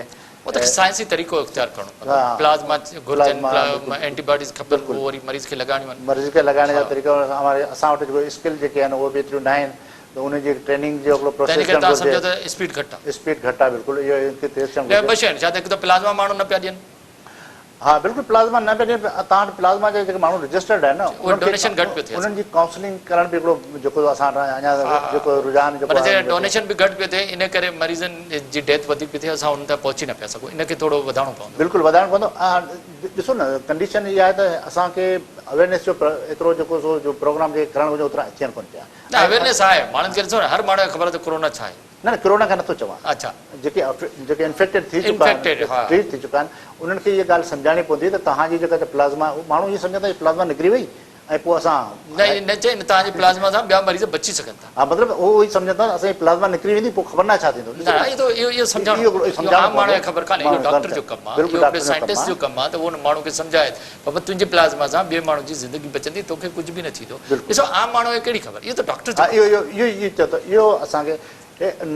A: اهو ته سائنسي طريقو اختيار ڪرڻو پوندو. پلازما گهرجن، اينٽي باڊيز کپن، اهو وري مريض کي لڳائڻيون آهن.
B: مريض کي لڳائڻ جا طريقا اسان وٽ جيڪو اسڪل جيڪي آهن اهي به ايتريون نه آهن ته ان جي ٽريننگ جو هڪڙو پروسيس
A: تنهن ڪري
B: ٿيڻ
A: توهان
B: گهرجي.
A: سمجهو ته اسپيڊ گهٽ آهي.
B: اسپيڊ گهٽ آهي بلڪل اهو ان کي تيز ٿيڻ
A: نه
B: گهرجي.
A: ٻه شيون آهن ڇا ته هڪ ته پلازما ماڻهو نه پيا ڏين.
B: ها بلڪل پلازما نه پيا ڏين توهان وٽ پلازما جا جيڪي ماڻهو رجسٽرڊ آهن نه
A: اهي ڊونيشن گهٽ پيو ٿئي
B: انهن جي ڪائونسلنگ ڪرڻ به هڪڙو جيڪو اسان وٽ اڃا جيڪو رجحان جيڪو
A: معنيٰ جي ڊونيشن به گهٽ پيو ٿئي ان ڪري مريضن جي ڊيٿ وڌيڪ پئي ٿئي اسان انهن تائين پهچي نه پيا سگهون ان کي ٿورو وڌائڻو پوندو.
B: بلڪل وڌائڻو پوندو ڏسو نه ڪنڊيشن اها آهي ته اسان کي اويرنيس جو ايترو جيڪو سو جو پروگرام جيڪي ڪرڻ گهرجي اوترا ٿين ڪونه پيا.
A: نه اويرنيس آهي ماڻهن کي ڏسو نه هر ماڻهو کي خبر آهي ته ڪورونا ڇا آهي.
B: نه نه ڪرونا کان نٿو چوان.
A: اڇا.
B: جيڪي جيڪي انفيڪٽيڊ ٿي چڪا آهن ٽريٽ ٿي چڪا آهن انهن کي اها ڳالهه سمجهائڻي پوندي ته توهان جي جيڪا پلازما ماڻهو ائين سمجهندا ته پلازما نڪري وئي ۽ پوء اسان
A: نه نه چئي نه توهان جي پلازما سان ٻيا مريض بچي سگهن ٿا.
B: ها مطلب هو اهو ئي سمجهن ٿا ته اسان جي پلازما نڪري ويندي پوء خبر ناهي ڇا ٿيندو.
A: نه اهو ته اهو اهو سمجهائڻو اهو عام ماڻهو کي خبر ڪانهي اهو ڊاڪٽر جو ڪم آهي اهو هڪڙي سائنٽسٽ جو ڪم آهي ته اهو ان ماڻهو کي سمجهائي ته بابا تنهنجي پلازما سان ٻئي ماڻهو جي زندگي بچندي توکي ڪجهه به نه ٿيندو ڏسو عام ماڻهو کي ڪهڙي خبر اهو ته ڊاڪٽر جو ڪم آهي.
B: اهو اهو اهو چئو ته اهو اسان کي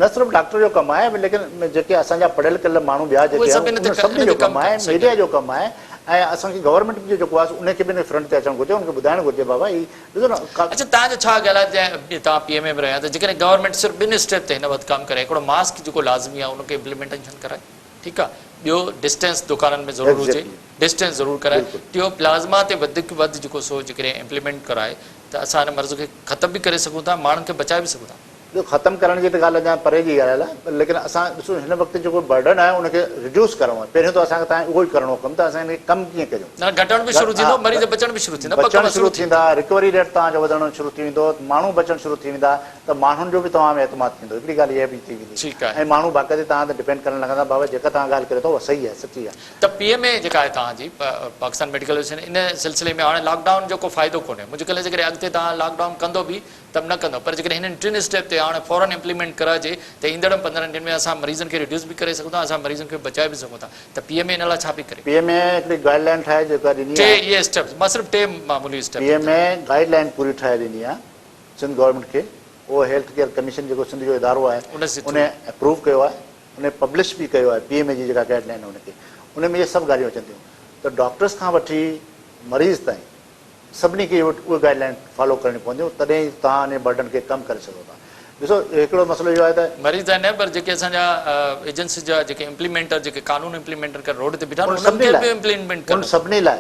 B: نه صرف ڊاڪٽر جو ڪم آهي ليڪن جيڪي اسان جا پڙهيل لکيل ماڻهو ٻيا جيڪي آهن انهن سڀني جو ڪم آهي ميڊيا جو ڪم آهي ۽ اسان کي گورنمينٽ جو جيڪو آهي ان کي به فرنٽ تي اچڻ گهرجي ان کي ٻڌائڻ گهرجي بابا هي ڏسو نه
A: اڇا توهان جو ڇا خيال آهي توهان پي ايم اي ۾ رهيا ته جيڪڏهن گورنمينٽ صرف ٻن اسٽيپ تي هن وقت ڪم ڪري هڪڙو ماسڪ جيڪو لازمي آهي ان کي امپليمينٽيشن ڪرائي ٺيڪ آهي ٻيو ڊسٽينس دڪانن ۾ ضرور هجي ڊسٽينس ضرور ڪرائي ٽيو پلازما تي وڌيڪ وڌ جيڪو سو جيڪڏهن امپليمينٽ ڪرائي ته اسان هن مرض کي ختم به ڪري سگهون ٿا ماڻهن کي بچائي به سگهون ٿا.
B: ڏسو ختم ڪرڻ جي ته ڳالهه اڃا پري جي ڳالهه آهي ليڪن اسان ڏسو هن وقت جيڪو برڊن آهي ان کي ريڊيوس ڪرڻو آهي پهريون ته اسان کي تان اهو ئي ڪرڻو ڪم ته اسان ان کي ڪم ڪيئن ڪريون
A: نه گهٽڻ به شروع ٿيندو مريض بچڻ به شروع ٿيندا
B: ٻه ڪم شروع ٿيندا رڪوري ريٽ توهان جو وڌڻ شروع ٿي ويندو ماڻهو بچڻ شروع ٿي ويندا ته ماڻهن جو به توهان ۾ اعتماد ٿيندو هڪڙي ڳالهه اها به ٿي ويندي ۽ ماڻهو باقاعدي توهان تي ڊپينڊ ڪرڻ لڳندا بابا جيڪا توهان ڳالهه ڪريو ٿا اها صحيح آهي سچي آهي.
A: ته پي ايم اي جيڪا آهي توهان جي پاڪستان ميڊيڪل ايسوسيئيشن ان سلسلي ۾ هاڻي لاڪ ڊائون جو ڪو فائدو ڪونهي منهنجي خيال ۾ جيڪڏهن اڳتي توهان لاڪ ڊائون ڪندو به ته به نه ڪندو پر جيڪڏهن هنن ٽن اسٽيپ تي هاڻي فورن امپليمينٽ ڪرائجي ته ايندڙ 15 ڏينهن ۾ اسان مريضن کي ريڊيوس به ڪري سگهون ٿا اسان مريضن کي بچائي به سگهون ٿا ته پي ايم اي ان لاء ڇا پئي ڪري؟
B: پي ايم اي هڪڙي گائيڊ لائين ٺاهي جيڪا ڏني
A: ٽي اهي اسٽيپس مان صرف ٽي معمولي step
B: P M A guide line پوري ٺاهي ڏني آهي سنڌ گورنمينٽ کي اهو هيلٿ ڪيئر ڪميشن جيڪو سنڌ جو ادارو آهي ان اپروو ڪيو آهي ان پبلش به ڪيو آهي پي ايم اي جي جيڪا گائيڊ لائين آهي ان کي ان ۾ اهي سڀ ڳالهيون اچن ٿيون ته ڊاڪٽرس کان وٺي مريض تائين سڀني کي اهي گائيڊ لائين فالو ڪرڻيون پونديون تڏهن ئي توهان ان برڊن کي ڪم ڪري سگهو ٿا. ڏسو هڪڙو مسئلو اهو آهي ته.
A: مريض ته نه پر جيڪي اسان جا ايجنسي جا جيڪي امپليمينٽر جيڪي قانون امپليمينٽر ڪري روڊ تي بيٺا آهن انهن کي به امپليمينٽ ڪرڻو
B: انهن سڀني لاء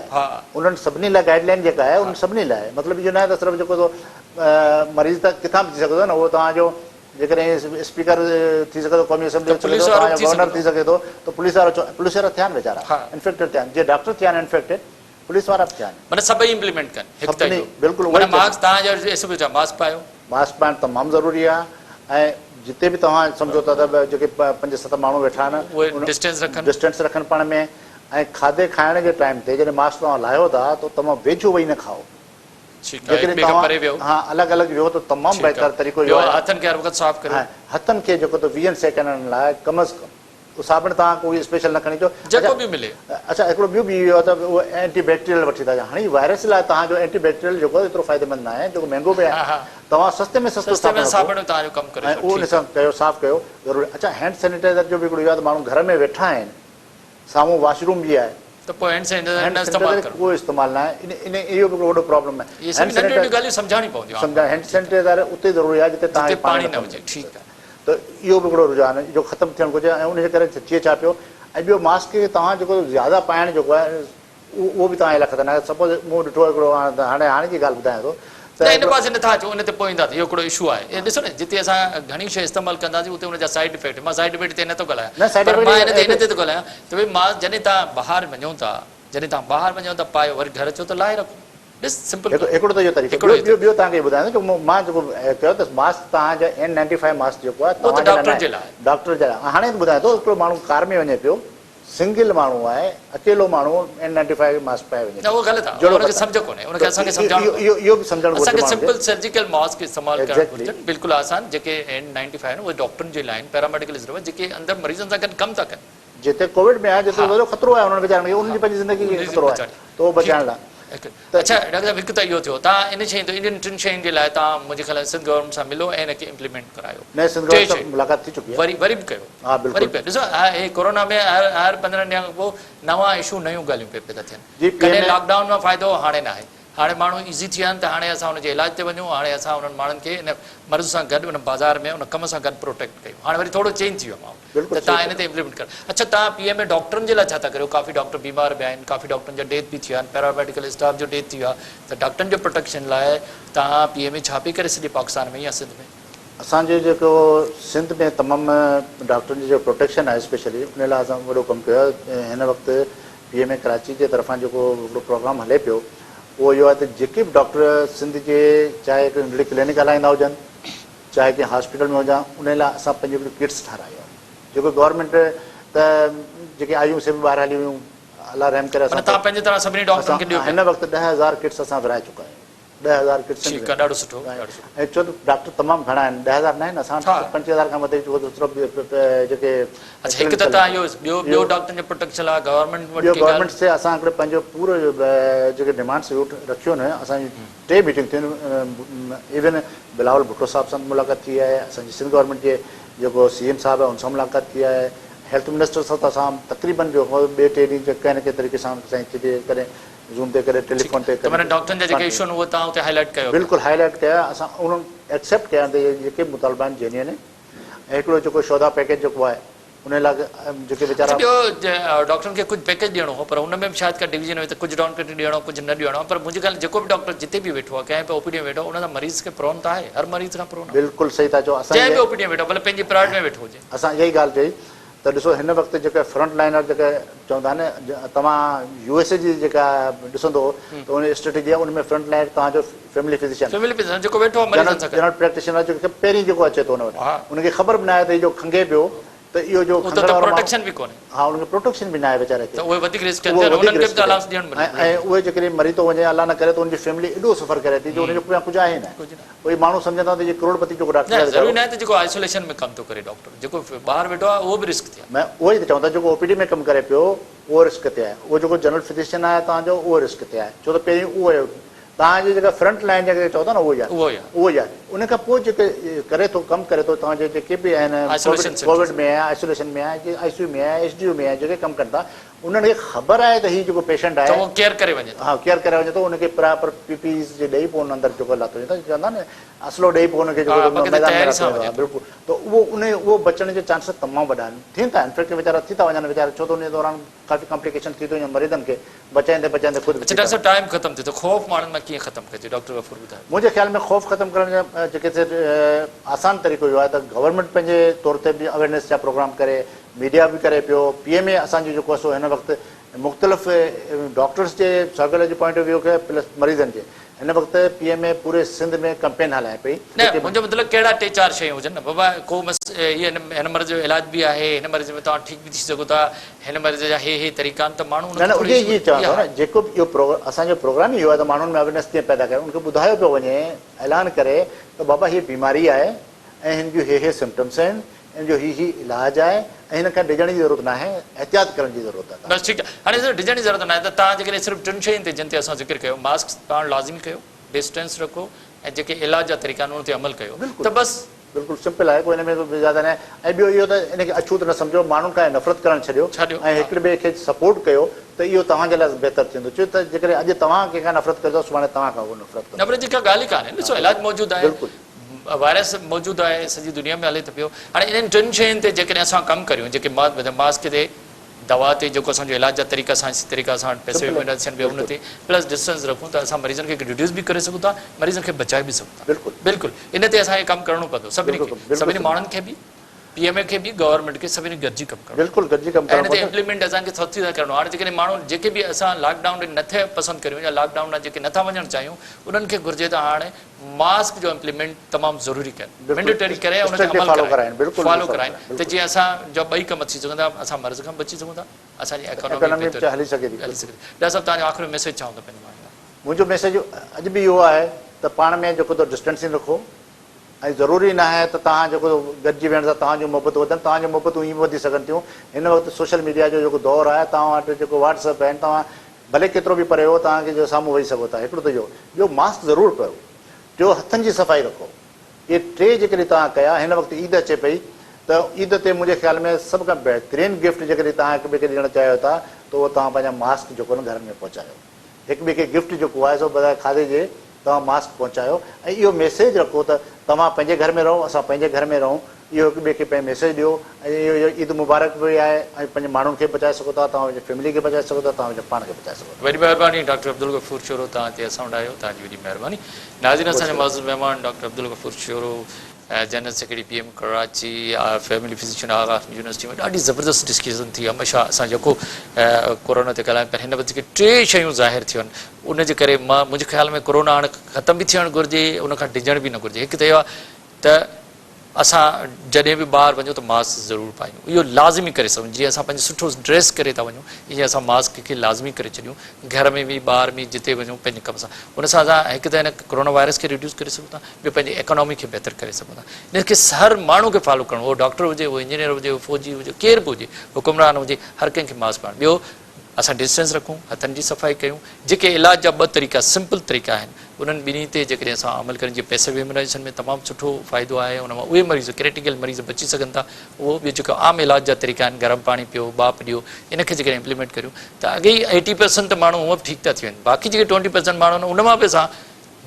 B: انهن سڀني لاء گائيڊ لائين جيڪا آهي انهن سڀني لاء مطلب اهو نه آهي ته صرف جيڪو سو مريض ته ڪٿان به ٿي سگهي ٿو نه اهو توهان جو جيڪڏهن اسپيڪر ٿي سگهي ٿو قومي اسيمبلي جو ٿي سگهي ٿو توهان جو گورنر ٿي سگهي ٿو ته پوليس وارو ڇو پوليس وارا ٿيا آهن ويچارا انفيڪٽيڊ ٿيا آهن جي ڊاڪٽر ٿيا آهن انفيڪٽيڊ پوليس وارا به ٿيا آهن.
A: معنيٰ سڀئي امپليمينٽ ڪن هڪ ته
B: سڀني
A: اهو
B: بلڪل اهو
A: معنيٰ
B: ئي چئجي.
A: ماسڪ توهان جو ايس او پي ڇا ماسڪ پايو.
B: ماسڪ پائڻ تمام ضروري آهي ۽ جتي به توهان سمجهو ٿا ته جيڪي پنج ست ماڻهو ويٺا آهن
A: اهي ڊسٽينس رکن.
B: ڊسٽينس رکن پاڻ ۾ ۽ کاڌي کائڻ جي ٽائيم تي جڏهن ماسڪ توهان لاهيو ٿا ته تمام ويجهو ويهي نه کائو.
A: ٺيڪ آهي هڪ
B: جيڪڏهن
A: ٻئي کان پري ويهو.
B: توهان ها الڳ الڳ ويهو ته تمام
A: ٺيڪ آهي
B: بهتر طريقو
A: ٻيو
B: اهو آهي.
A: هٿن کي هر وقت صاف ڪريو.
B: ها هٿن کي جيڪو ته ويهن سيڪنڊن لاء ڪم از ڪم اهو صابڻ توهان ڪوئي اسپيشل نه کڻي اچو.
A: جيڪو به ملي.
B: اڇا هڪڙو ٻيو به اهو آهي ته اهو اينٽي بيڪٽيريل وٺي ٿا اچن. هاڻي وائرس لاء توهان جو اينٽي بيڪٽيريل جيڪو آهي ايترو فائديمند نه آهي جيڪو مهنگو به آهي. توهان سستي ۾ سستو
A: سستي ۾
B: صابڻ
A: صابڻ به توهان جو ڪم ڪري
B: ۽
A: ٿو.
B: اهو ان سان ڪيو صاف ڪيو ضروري. اڇا هينڊ سينيٽائزر جو به هڪڙو اهو آهي ته ماڻهو گهر ۾ ويٺا آهن سامهون واش روم به آهي
A: ته پوء هينڊ سينيٽائزر
B: هينڊ
A: نه استعمال
B: سينيٽائزر
A: ڪرڻو.
B: ڪو استعمال نه آهي ان ان اهو به هڪڙو وڏو پرابلم آهي.
A: اهي سڀ ننڍيون ننڍيون ڳالهيون سمجهاڻيون پونديون عام
B: سمجهاڻي هينڊ سينيٽائزر اتي ضروري آهي جتي توهان
A: جتي
B: کي پاڻي
A: پاڻي نه
B: نه
A: هجي. ٺيڪ آهي.
B: ته اهو به هڪڙو رجحان آهي جو ختم ٿيڻ گهرجي ۽ ان جي ڪري ٿئي ڇا پيو ۽ ٻيو ماسڪ کي توهان جيڪو زياده پائڻ جيڪو آهي اهو به توهان جي لاء خطرناڪ آهي سپوز مون ڏٺو هڪڙو هاڻي هاڻي جي ڳالهه ٻڌايان ٿو ته
A: نه ان پاسي نٿا اچون ان تي پوء اينداسين اهو هڪڙو اشو آهي اهو ڏسو نه جتي اسان گهڻي شيء استعمال ڪنداسين اتي ان جا سائيڊ افيڪٽ مان سائيڊ افيڪٽ تي نٿو ڳالهايان
B: نه سائيڊ
A: پر مان
B: افيڪٽ
A: ان تي ان تي ٿو ڳالهايان ته ڀئي ماسڪ جڏهن توهان ٻاهر وڃو ٿا جڏهن توهان ٻاهر وڃو ٿا پايو وري گهر اچو ته لاهي رکو ڏس سمپل
B: هڪ هڪڙو ته اهو طريقو
A: هڪڙو
B: ٻيو ٻيو توهان کي ٻڌايان ٿو مان جيڪو ڪيو ته ماسڪ توهان جا اين نائنٽي فائيو ماسڪ جيڪو آهي
A: اهو ته
B: توهان جي لاء
A: ڊاڪٽر جي لاء
B: ڊاڪٽر جي لاء هاڻي ٻڌايان ٿو هڪڙو ماڻهو ڪار ۾ وڃي پيو سنگل ماڻهو آهي اڪيلو ماڻهو اين نائنٽي فائيو ماسڪ پائي وڃي
A: نه اهو غلط آهي ان کي سمجهه ڪونهي ان کي اسان کي سمجهائڻو
B: اهو اهو به سمجهڻ
A: اسان کي سمپل سرجيڪل ماسڪ استعمال ڪرڻ گهرجن بلڪل آسان جيڪي اين نائنٽي فائيو آهن اهي ڊاڪٽرن جي لاء آهن پيراميڊيڪل اسٽاف جيڪي اندر مريضن سان گڏ ڪم ٿا ڪن
B: جتي ڪووڊ ۾ آهي جتي وڏو خطرو آهي انهن ويچارن کي انهن جي پنهنجي زندگي کي خطرو آهي ته اهو بچائڻ لاء
A: اڇا ڊاڪٽر صاحب هڪ ته اهو ٿيو توهان ان شين انهن ٽن شين جي لاء توهان منهنجي خيال ۾ سنڌ گورنمينٽ سان ملو ۽ ان کي امپليمينٽ ڪرايو
B: نه سنڌ گورنمينٽ سان ملاقات ٿي چڪي آهي
A: وري وري به ڪيو
B: ها بلڪل
A: وري به ڏسو هي ڪورونا ۾ هر هر 15 ڏينهن کان پوء نوان اشو نيون ڳالهيون پئي پيدا ٿين ڪڏهن لاڪ ڊائون مان فائدو هاڻي ناهي هاڻي ماڻهو ايزي ٿي ويا آهن ته هاڻي اسان ان جي علاج تي وڃون، هاڻي اسان انهن ماڻهن کي ان مرض سان گڏ ان بازار ۾ ان ڪم سان گڏ پروٽيڪٽ ڪيون. هاڻي وري ٿورو چينج ٿي ويو آهي ماحول ته توهان ان تي امپليمينٽ ڪريو. اڇا توهان پي ايم اي ڊاڪٽرن جي لاء ڇا ٿا ڪريو؟ ڪافي ڊاڪٽر بيمار به آهن، ڪافي ڊاڪٽرن جا ڊيٿ به ٿي ويا آهن، پيرا ميڊيڪل اسٽاف جو ڊيٿ ٿي ويو آهي ته ڊاڪٽرن جي پروٽيڪشن لاء توهان پي ايم اي ڇا پئي ڪري سڄي پاڪستان ۾ يا سنڌ ۾؟
B: اسان جو جيڪو سنڌ ۾ تمام ڊاڪٽرن جي جيڪو پروٽيڪشن آهي اسپيشلي ان لاء اسان وڏو ڪم ڪيو آهي هن وقت پي ايم اي ڪراچي جي طرفان جيڪو هڪڙو پروگرام هلي پيو اهو اهو آهي ته جيڪي به ڊاڪٽر سنڌ جي چاهي هڪ ننڍڙي ڪلينڪ هلائيندا هجن چاهي ڪنهن هاسپيٽل ۾ هجن انهي لاء اسان پنهنجون هڪڙيون ڪٽس ٺهرايون آهن جيڪو گورنمينٽ ته جيڪي آيون سي به ٻاهر هلي ويون الله رحم ڪري
A: اسان تي
B: پنهنجي
A: طرح سڀني ڊاڪٽرن کي ڏيو
B: هن وقت 10000 ڪٽس اسان ورهائي چڪا آهيون. 10000 ڪٽس
A: ٺيڪ آهي ڏاڍو سٺو ڏاڍو سٺو.
B: ۽ ڇو ته ڊاڪٽر تمام گهڻا آهن 10000 نه آهن اسان وٽ 25000 کان مٿي جيڪو صرف جيڪي
A: اڇا هڪ ته توهان اهو ٻيو ٻيو ڊاڪٽرن جو پروٽيڪشن لاء گورنمينٽ وٽ
B: ٻيو گورنمينٽ سي اسان هڪڙو پنهنجو پورو جيڪي ڊيمانڊس رکيون آهن اسان جي ٽي ميٽنگ ٿيون آهن ايون بلاول ڀٽو صاحب سان به ملاقات ٿي آهي اسان جي سنڌ گورنمينٽ جي جيڪو سي ايم صاحب آهي ان سان ملاقات ٿي آهي هيلٿ منسٽر سان ته اسان تقريبن جو ٻئي ٽي ڏينهن ڪنهن نه ڪنهن طريقي سان سائين ٿي پئي ڪڏهن زوم تي ڪڏهن ٽيليفون تي
A: ته معنيٰ ڊاڪٽرن جا جيڪي اشو آهن اهي توهان اتي هائي لائيٽ ڪيو پيا.
B: بلڪل هائي لائيٽ ڪيا اسان انهن ايڪسيپٽ ڪيا ته جيڪي به مطالبا آهن جينيئن آهن ۽ هڪڙو جيڪو شودا پيڪيج جيڪو آهي ان لاء جيڪي ويچارا
A: اڇا ٻيو ڊاڪٽرن کي ڪجهه پيڪيج ڏيڻو هو پر ان ۾ به شايد ڪا ڊويزن هئي ته ڪجهه ڊاڪٽرن کي ڏيڻو ڪجهه نه ڏيڻو پر منهنجي خيال ۾ جيڪو به ڊاڪٽر جتي به ويٺو آهي ڪنهن به او پي ڊي ۾ ويٺو آهي ان سان مريض کي پرون ته آهي هر مريض کان پرون آهي
B: بلڪل صحيح ٿا چئو اسان
A: جنهن به او پي ڊي ۾ ويٺو آهي ڀلي پنهنجي پرائيويٽ ۾ ويٺو هجي.
B: اسان اها ئي ڳالهه چئي ته ڏسو هن وقت جيڪا فرنٽ لائنر جيڪا چوندا آهن نه توهان يو ايس اي جي جيڪا ڏسندو ته ان اسٽريٽجي آهي ان ۾ فرنٽ لائنر توهان جو فيملي فزيشن
A: فيملي فزيشن جيڪو ويٺو آهي مريضن سان گڏ
B: جنرل پريڪٽيشنر جيڪو پهرين جيڪو اچي ٿو ان وٽ ان کي خبر به ناهي ته هي جو کنگهي پيو ته اهو جو
A: اتي ته پروٽيڪشن به ڪونهي
B: ها ان کي پروٽيڪشن به ناهي ويچاري کي
A: ته اهي وڌيڪ رسڪ ٿين انهن کي به ته الائونس ڏيڻ
B: ۽ اهي جيڪڏهن مري ٿو وڃي الله نه ڪري ته ان جي فيملي ايڏو سفر ڪري ٿي جو ان جو پويان ڪجهه آهي نه اهي ماڻهو سمجهن ٿا ته هي ڪروڙ پتي جيڪو ڊاڪٽر
A: آهي نه ضروري ناهي ته جيڪو آئسوليشن ۾ ڪم ٿو ڪري ڊاڪٽر جيڪو ٻاهر ويٺو آهي اهو به رسڪ تي آهي.
B: مان اهو ئي ته چوان ٿو جيڪو او پي ڊي ۾ ڪم ڪري پيو اهو رسڪ تي آهي اهو جيڪو جنرل فزيشن آهي توهان جو اهو رسڪ تي آهي ڇو ته پهرين اهو آهي توهان جي جيڪا فرنٽ لائين جيڪا چئو ٿا نه اهو ئي آهي اهو ئي آهي ان کان پوء جيڪي ڪري ٿو ڪم ڪري ٿو توهان جي جيڪي به آهن ڪووڊ ۾ آهي آئسوليشن ۾ آهي آئي سي يو ۾ آهي ايڇ ڊي يو ۾ آهي جيڪي ڪم ڪن ٿا انهن کي خبر آهي ته هي جيڪو پيشنٽ آهي
A: ته اهو ڪيئر ڪري وڃي ٿو.
B: ها ڪيئر ڪري وڃي ٿو ان کي پراپر پي پي ايز جي ڏئي پوء ان اندر جيڪو لاٿو وڃي ٿو چوندا آهن نه اصلو ڏئي پوء ان کي جيڪو ميدان ۾ لاٿو وڃي ٿو بلڪل ته اهو ان اهو بچڻ جا چانسز تمام وڏا آهن ٿين ٿا انفيڪٽ ويچارا ٿي ٿا وڃن ويچارا ڇو ته ان دوران ڪافي ڪمپليڪيشن ٿي ٿو وڃن مريضن کي بچائيندي بچائيندي خود به
A: اڇا ڊاڪٽر صاحب ٽائيم ختم ٿي ٿو خوف ماڻهن مان ڪيئن ختم ڪجي ڊاڪٽر غفور ٻڌايو.
B: منهنجي خيال ۾ خوف ختم ڪرڻ جا جيڪي آسان طريقو اهو آهي ته گورنمينٽ پنهنجي طور تي به اويرنيس جا پروگرام ڪري ميڊيا به ڪري پيو، پي ايم اي اسان جو جيڪو آهي سو هن وقت مختلف ڊاڪٽرس جي سائيڪالاجي پوائنٽ آف ويو کي پلس مريضن جي هن وقت پي ايم اي پوري سنڌ ۾ ڪمپين هلائي پئي.
A: نه منهنجو مطلب ڪهڙا ٽي چار شيون هجن نه بابا ڪو مس هي هن مرض جو علاج به آهي هن مرض ۾ توهان ٺيڪ به ٿي سگهو ٿا هن مرض جا هي هي طريقا آهن ته ماڻهو ان
B: نه
A: کي
B: نه
A: ٿوري
B: اهي ئي چوان ٿو نه جيڪو به اهو پروگرام اسان جو پروگرام ئي اهو آهي ته ماڻهن ۾ اويرنيس ڪيئن پيدا ڪري ان کي ٻڌايو پيو وڃي اعلان ڪري ته بابا هي بيماري آهي ۽ هن جون هي هي سمپٽمس آهن ان جو هي هي علاج آهي ۽ هن کان ڊڄڻ جي ضرورت ناهي احتياط ڪرڻ جي ضرورت آهي.
A: بس ٺيڪ آهي هاڻي صرف ڊڄڻ جي ضرورت ناهي ته توهان جيڪڏهن صرف ٽن شين تي جن تي اسان ذڪر ڪيو ماسڪ پائڻ لازمي ڪيو ڊسٽنس رکو ۽ جيڪي علاج جا طريقا آهن انهن تي عمل ڪيو ته بس.
B: بلڪل سمپل آهي ڪو ان ۾ ڪو زياده ناهي ۽ ٻيو اهو ته ان کي اڇوت نه سمجهو ماڻهن کان نفرت ڪرڻ ڇڏيو ۽ هڪ ٻئي کي سپورٽ ڪيو ته اهو توهان جي لاء بهتر ٿيندو ڇو ته جيڪڏهن اڄ توهان ڪنهن کان نفرت ڪريو ٿا سڀاڻي توهان کان اهو نفرت ڪندو.
A: نفرت جي ڪا ڳالهه ئي ڪانهي ڏسو علاج موجود آهي وائرس موجود آهي سڄي دنيا ۾ هلي ته پيو هاڻي انهن ٽن شين تي جيڪڏهن اسان ڪم ڪريون جيڪي مان ٻڌايو ماسڪ تي دوا تي جيڪو اسان جو علاج جا طريقا سائنسي طريقا اسان وٽ پئسي به ميڊيسن به ان تي پلس ڊسٽنس رکون ته اسان مريضن کي ريڊيوس به ڪري سگهون ٿا مريضن کي بچائي به سگهون ٿا
B: بلڪل
A: بلڪل ان تي اسان کي ڪم ڪرڻو پوندو سڀني کي سڀني ماڻهن کي به پي ايم اي کي به گورنمينٽ کي سڀني گڏجي ڪم ڪرڻو
B: بلڪل گڏجي ڪم ڪرڻو
A: پوندو ۽ ان تي امپليمينٽ اسان کي سختي سان ڪرڻو هاڻي جيڪڏهن ماڻهو جيڪي به اسان لاڪ ڊائون نه ٿي پسند ڪريون يا لاڪ ڊائون ڏانهن جيڪي نه ٿا وڃڻ چاهيون انهن کي گهرجي ته هاڻي ماسڪ جو امپليمينٽ تمام ضروري ڪن مينڊيٽري ڪري ان تي عمل ڪرائين فالو ڪرائين ته جيئن اسان جا ٻئي ڪم ٿي سگهن ٿا اسان مرض کان بچي سگهون ٿا اسان جي ايڪانومي بهتر
B: هلي سگهي ٿي
A: هلي سگهي ٿي ڊاڪٽر صاحب توهان جو آخري ميسيج ڇا هوندو پنهنجي ماڻهن لاء
B: منهنجو ميسيج اڄ به اهو آهي ته پاڻ ۾ جيڪو ته ڊسٽنسنگ رکو ۽ ضروري ناهي ته توهان جيڪو گڏجي ويهڻ سان توهان جون محبتون وڌن توهان جون محبتون ائين به وڌي سگهن ٿيون هن وقت سوشل ميڊيا جو جيڪو دور آهي توهان وٽ جيڪو واٽس ايپ آهن توهان ڀلي ڪيترو به پري هو توهان کي جو سامهون ويهي سگهو ٿا هڪڙو ته اهو ٻيو ماسڪ ضرور پايو ٽيو هٿن جي صفائي رکو اهي ٽي جيڪڏهن توهان ڪيا هن وقت عيد اچي پئي ته عيد تي منهنجي خيال ۾ سڀ کان بهترين گفٽ جيڪڏهن توهان هڪ ٻئي کي ڏيڻ چاهيو ٿا ته اهو توهان پنهنجا ماسڪ جيڪو نه گهرن ۾ پهچايو هڪ ٻئي کي گفٽ جيڪو آهي سو بجاء کاڌي جي توهان ماسڪ پهچايو ۽ اهو ميسيج رکو ته توهان پنهنجي گهر ۾ رهو اسان پنهنجي گهر ۾ رهون اهو هڪ ٻئي کي پنهنجي ميسيج ڏيو ۽ اهو عيد مبارڪ به آهي ۽ پنهنجي ماڻهن کي بچائي سگهو ٿا توهان پنهنجي فيملي کي بچائي سگهو ٿا توهان پنهنجي پاڻ کي بچائي سگهو ٿا.
A: وڏي مهرباني ڊاڪٽر عبدالغفور شورو توهان هتي اسان وٽ آيو توهان جي وڏي مهرباني ناظرين اسان جا معزز مهمان doctor Abdul Ghafoor Shoro general secretary P M Karachi family physician Agha university ۾ ڏاڍي زبردست ڊسڪشن ٿي هميشه اسان جيڪو ڪورونا تي ڳالهايون پر هن وقت جيڪي ٽي شيون ظاهر ٿيون آهن ان جي ڪري مان منهنجي خيال ۾ ڪورونا هاڻي ختم به ٿيڻ گهرجي ان کان ڊڄڻ به نه گهرجي هڪ ته اهو آهي ته اسان جڏهن به ٻاهر وڃون ته ماسڪ ضرور پايون اهو لازمي ڪري سگهون جيئن اسان پنهنجو سٺو ڊريس ڪري ٿا وڃون ايئن اسان ماسڪ کي لازمي ڪري ڇڏيون گهر ۾ به ٻاهر به جتي وڃون پنهنجي ڪم سان ان سان اسان هڪ ته هن ڪرونا وائرس کي ريڊيوس ڪري سگهون ٿا ٻيو پنهنجي ايڪانامي کي بهتر ڪري سگهون ٿا ان کي هر ماڻهو کي فالو ڪرڻو اهو ڊاڪٽر هجي اهو انجنيئر هجي اهو فوجي هجي ڪير به هجي حڪمران هجي هر ڪنهن کي ماسڪ پائڻ ٻيو اسان ڊسٽنس رکون، هٿن جي صفائي ڪيون، جيڪي علاج جا ٻه طريقا سمپل طريقا آهن انهن ٻنهي تي جيڪڏهن اسان عمل ڪريون جيئن پيسو اميونائيزيشن ۾ تمام سٺو فائدو آهي ان مان اهي مريض ڪريٽيڪل مريض بچي سگهن ٿا اهو ٻيو جيڪو عام علاج جا طريقا آهن گرم پاڻي پيو ٻاپ ڏيو ان کي جيڪڏهن امپليمينٽ ڪريون ته اڳي ئي ايٽي پرسنٽ ته ماڻهو هونء به ٺيڪ ٿا ٿي وڃن باقي جيڪي ٽوئنٽي پرسنٽ ماڻهو آهن ان مان به اسان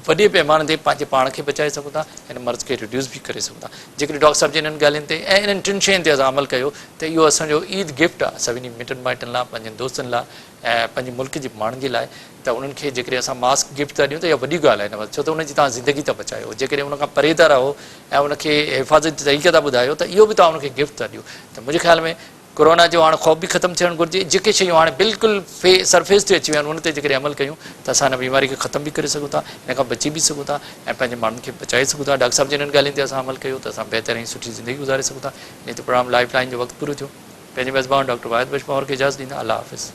A: وڏي پيماني تي پنهنجي پاڻ کي بچائي سگهون ٿا هن مرض کي ريڊيوس به ڪري سگهون ٿا جيڪڏهن ڊاڪٽر صاحب جي انهن ڳالهين تي ۽ انهن ٽن شين تي اسان عمل ڪيو ته اهو اسان جو عيد گفٽ آهي سڀني مٽن مائٽن لاء پنهنجن دوستن لاء ۽ پنهنجي ملڪ جي ماڻهن جي لاء ته انهن کي جيڪڏهن اسان ماسڪ گفٽ ٿا ڏيون ته اها وڏي ڳالهه آهي نه ڇو ته انهن جي توهان زندگي ٿا بچايو جيڪڏهن ان کان پري ٿا رهو ۽ ان کي حفاظتي طريقا ٿا ٻڌايو ته اهو به توهان ان کي گفٽ ٿا ڏيو ته منهنجي خيال ۾ ڪورونا جو هاڻ خوف به ختم ٿيڻ گهرجي، جيڪي شيون هاڻي بلڪل في سرفيس تي اچي ويون آهن ان تي جيڪڏهن عمل ڪيون ته اسان هن بيماري کي ختم به ڪري سگهون ٿا، ان کان بچي به سگهون ٿا ۽ پنهنجي ماڻهن کي بچائي سگهون ٿا. ڊاڪٽر صاحب جي انهن ڳالهين تي اسان عمل ڪيو ته اسان بهتر ۽ سٺي زندگي گذاري سگهون ٿا. انهي تي پروگرام لائيف لائين جو وقت پورو ٿيو. پنهنجي ميزبان ڊاڪٽر واحد بخش پنهور کي اجازت ڏيندا. الله حافظ.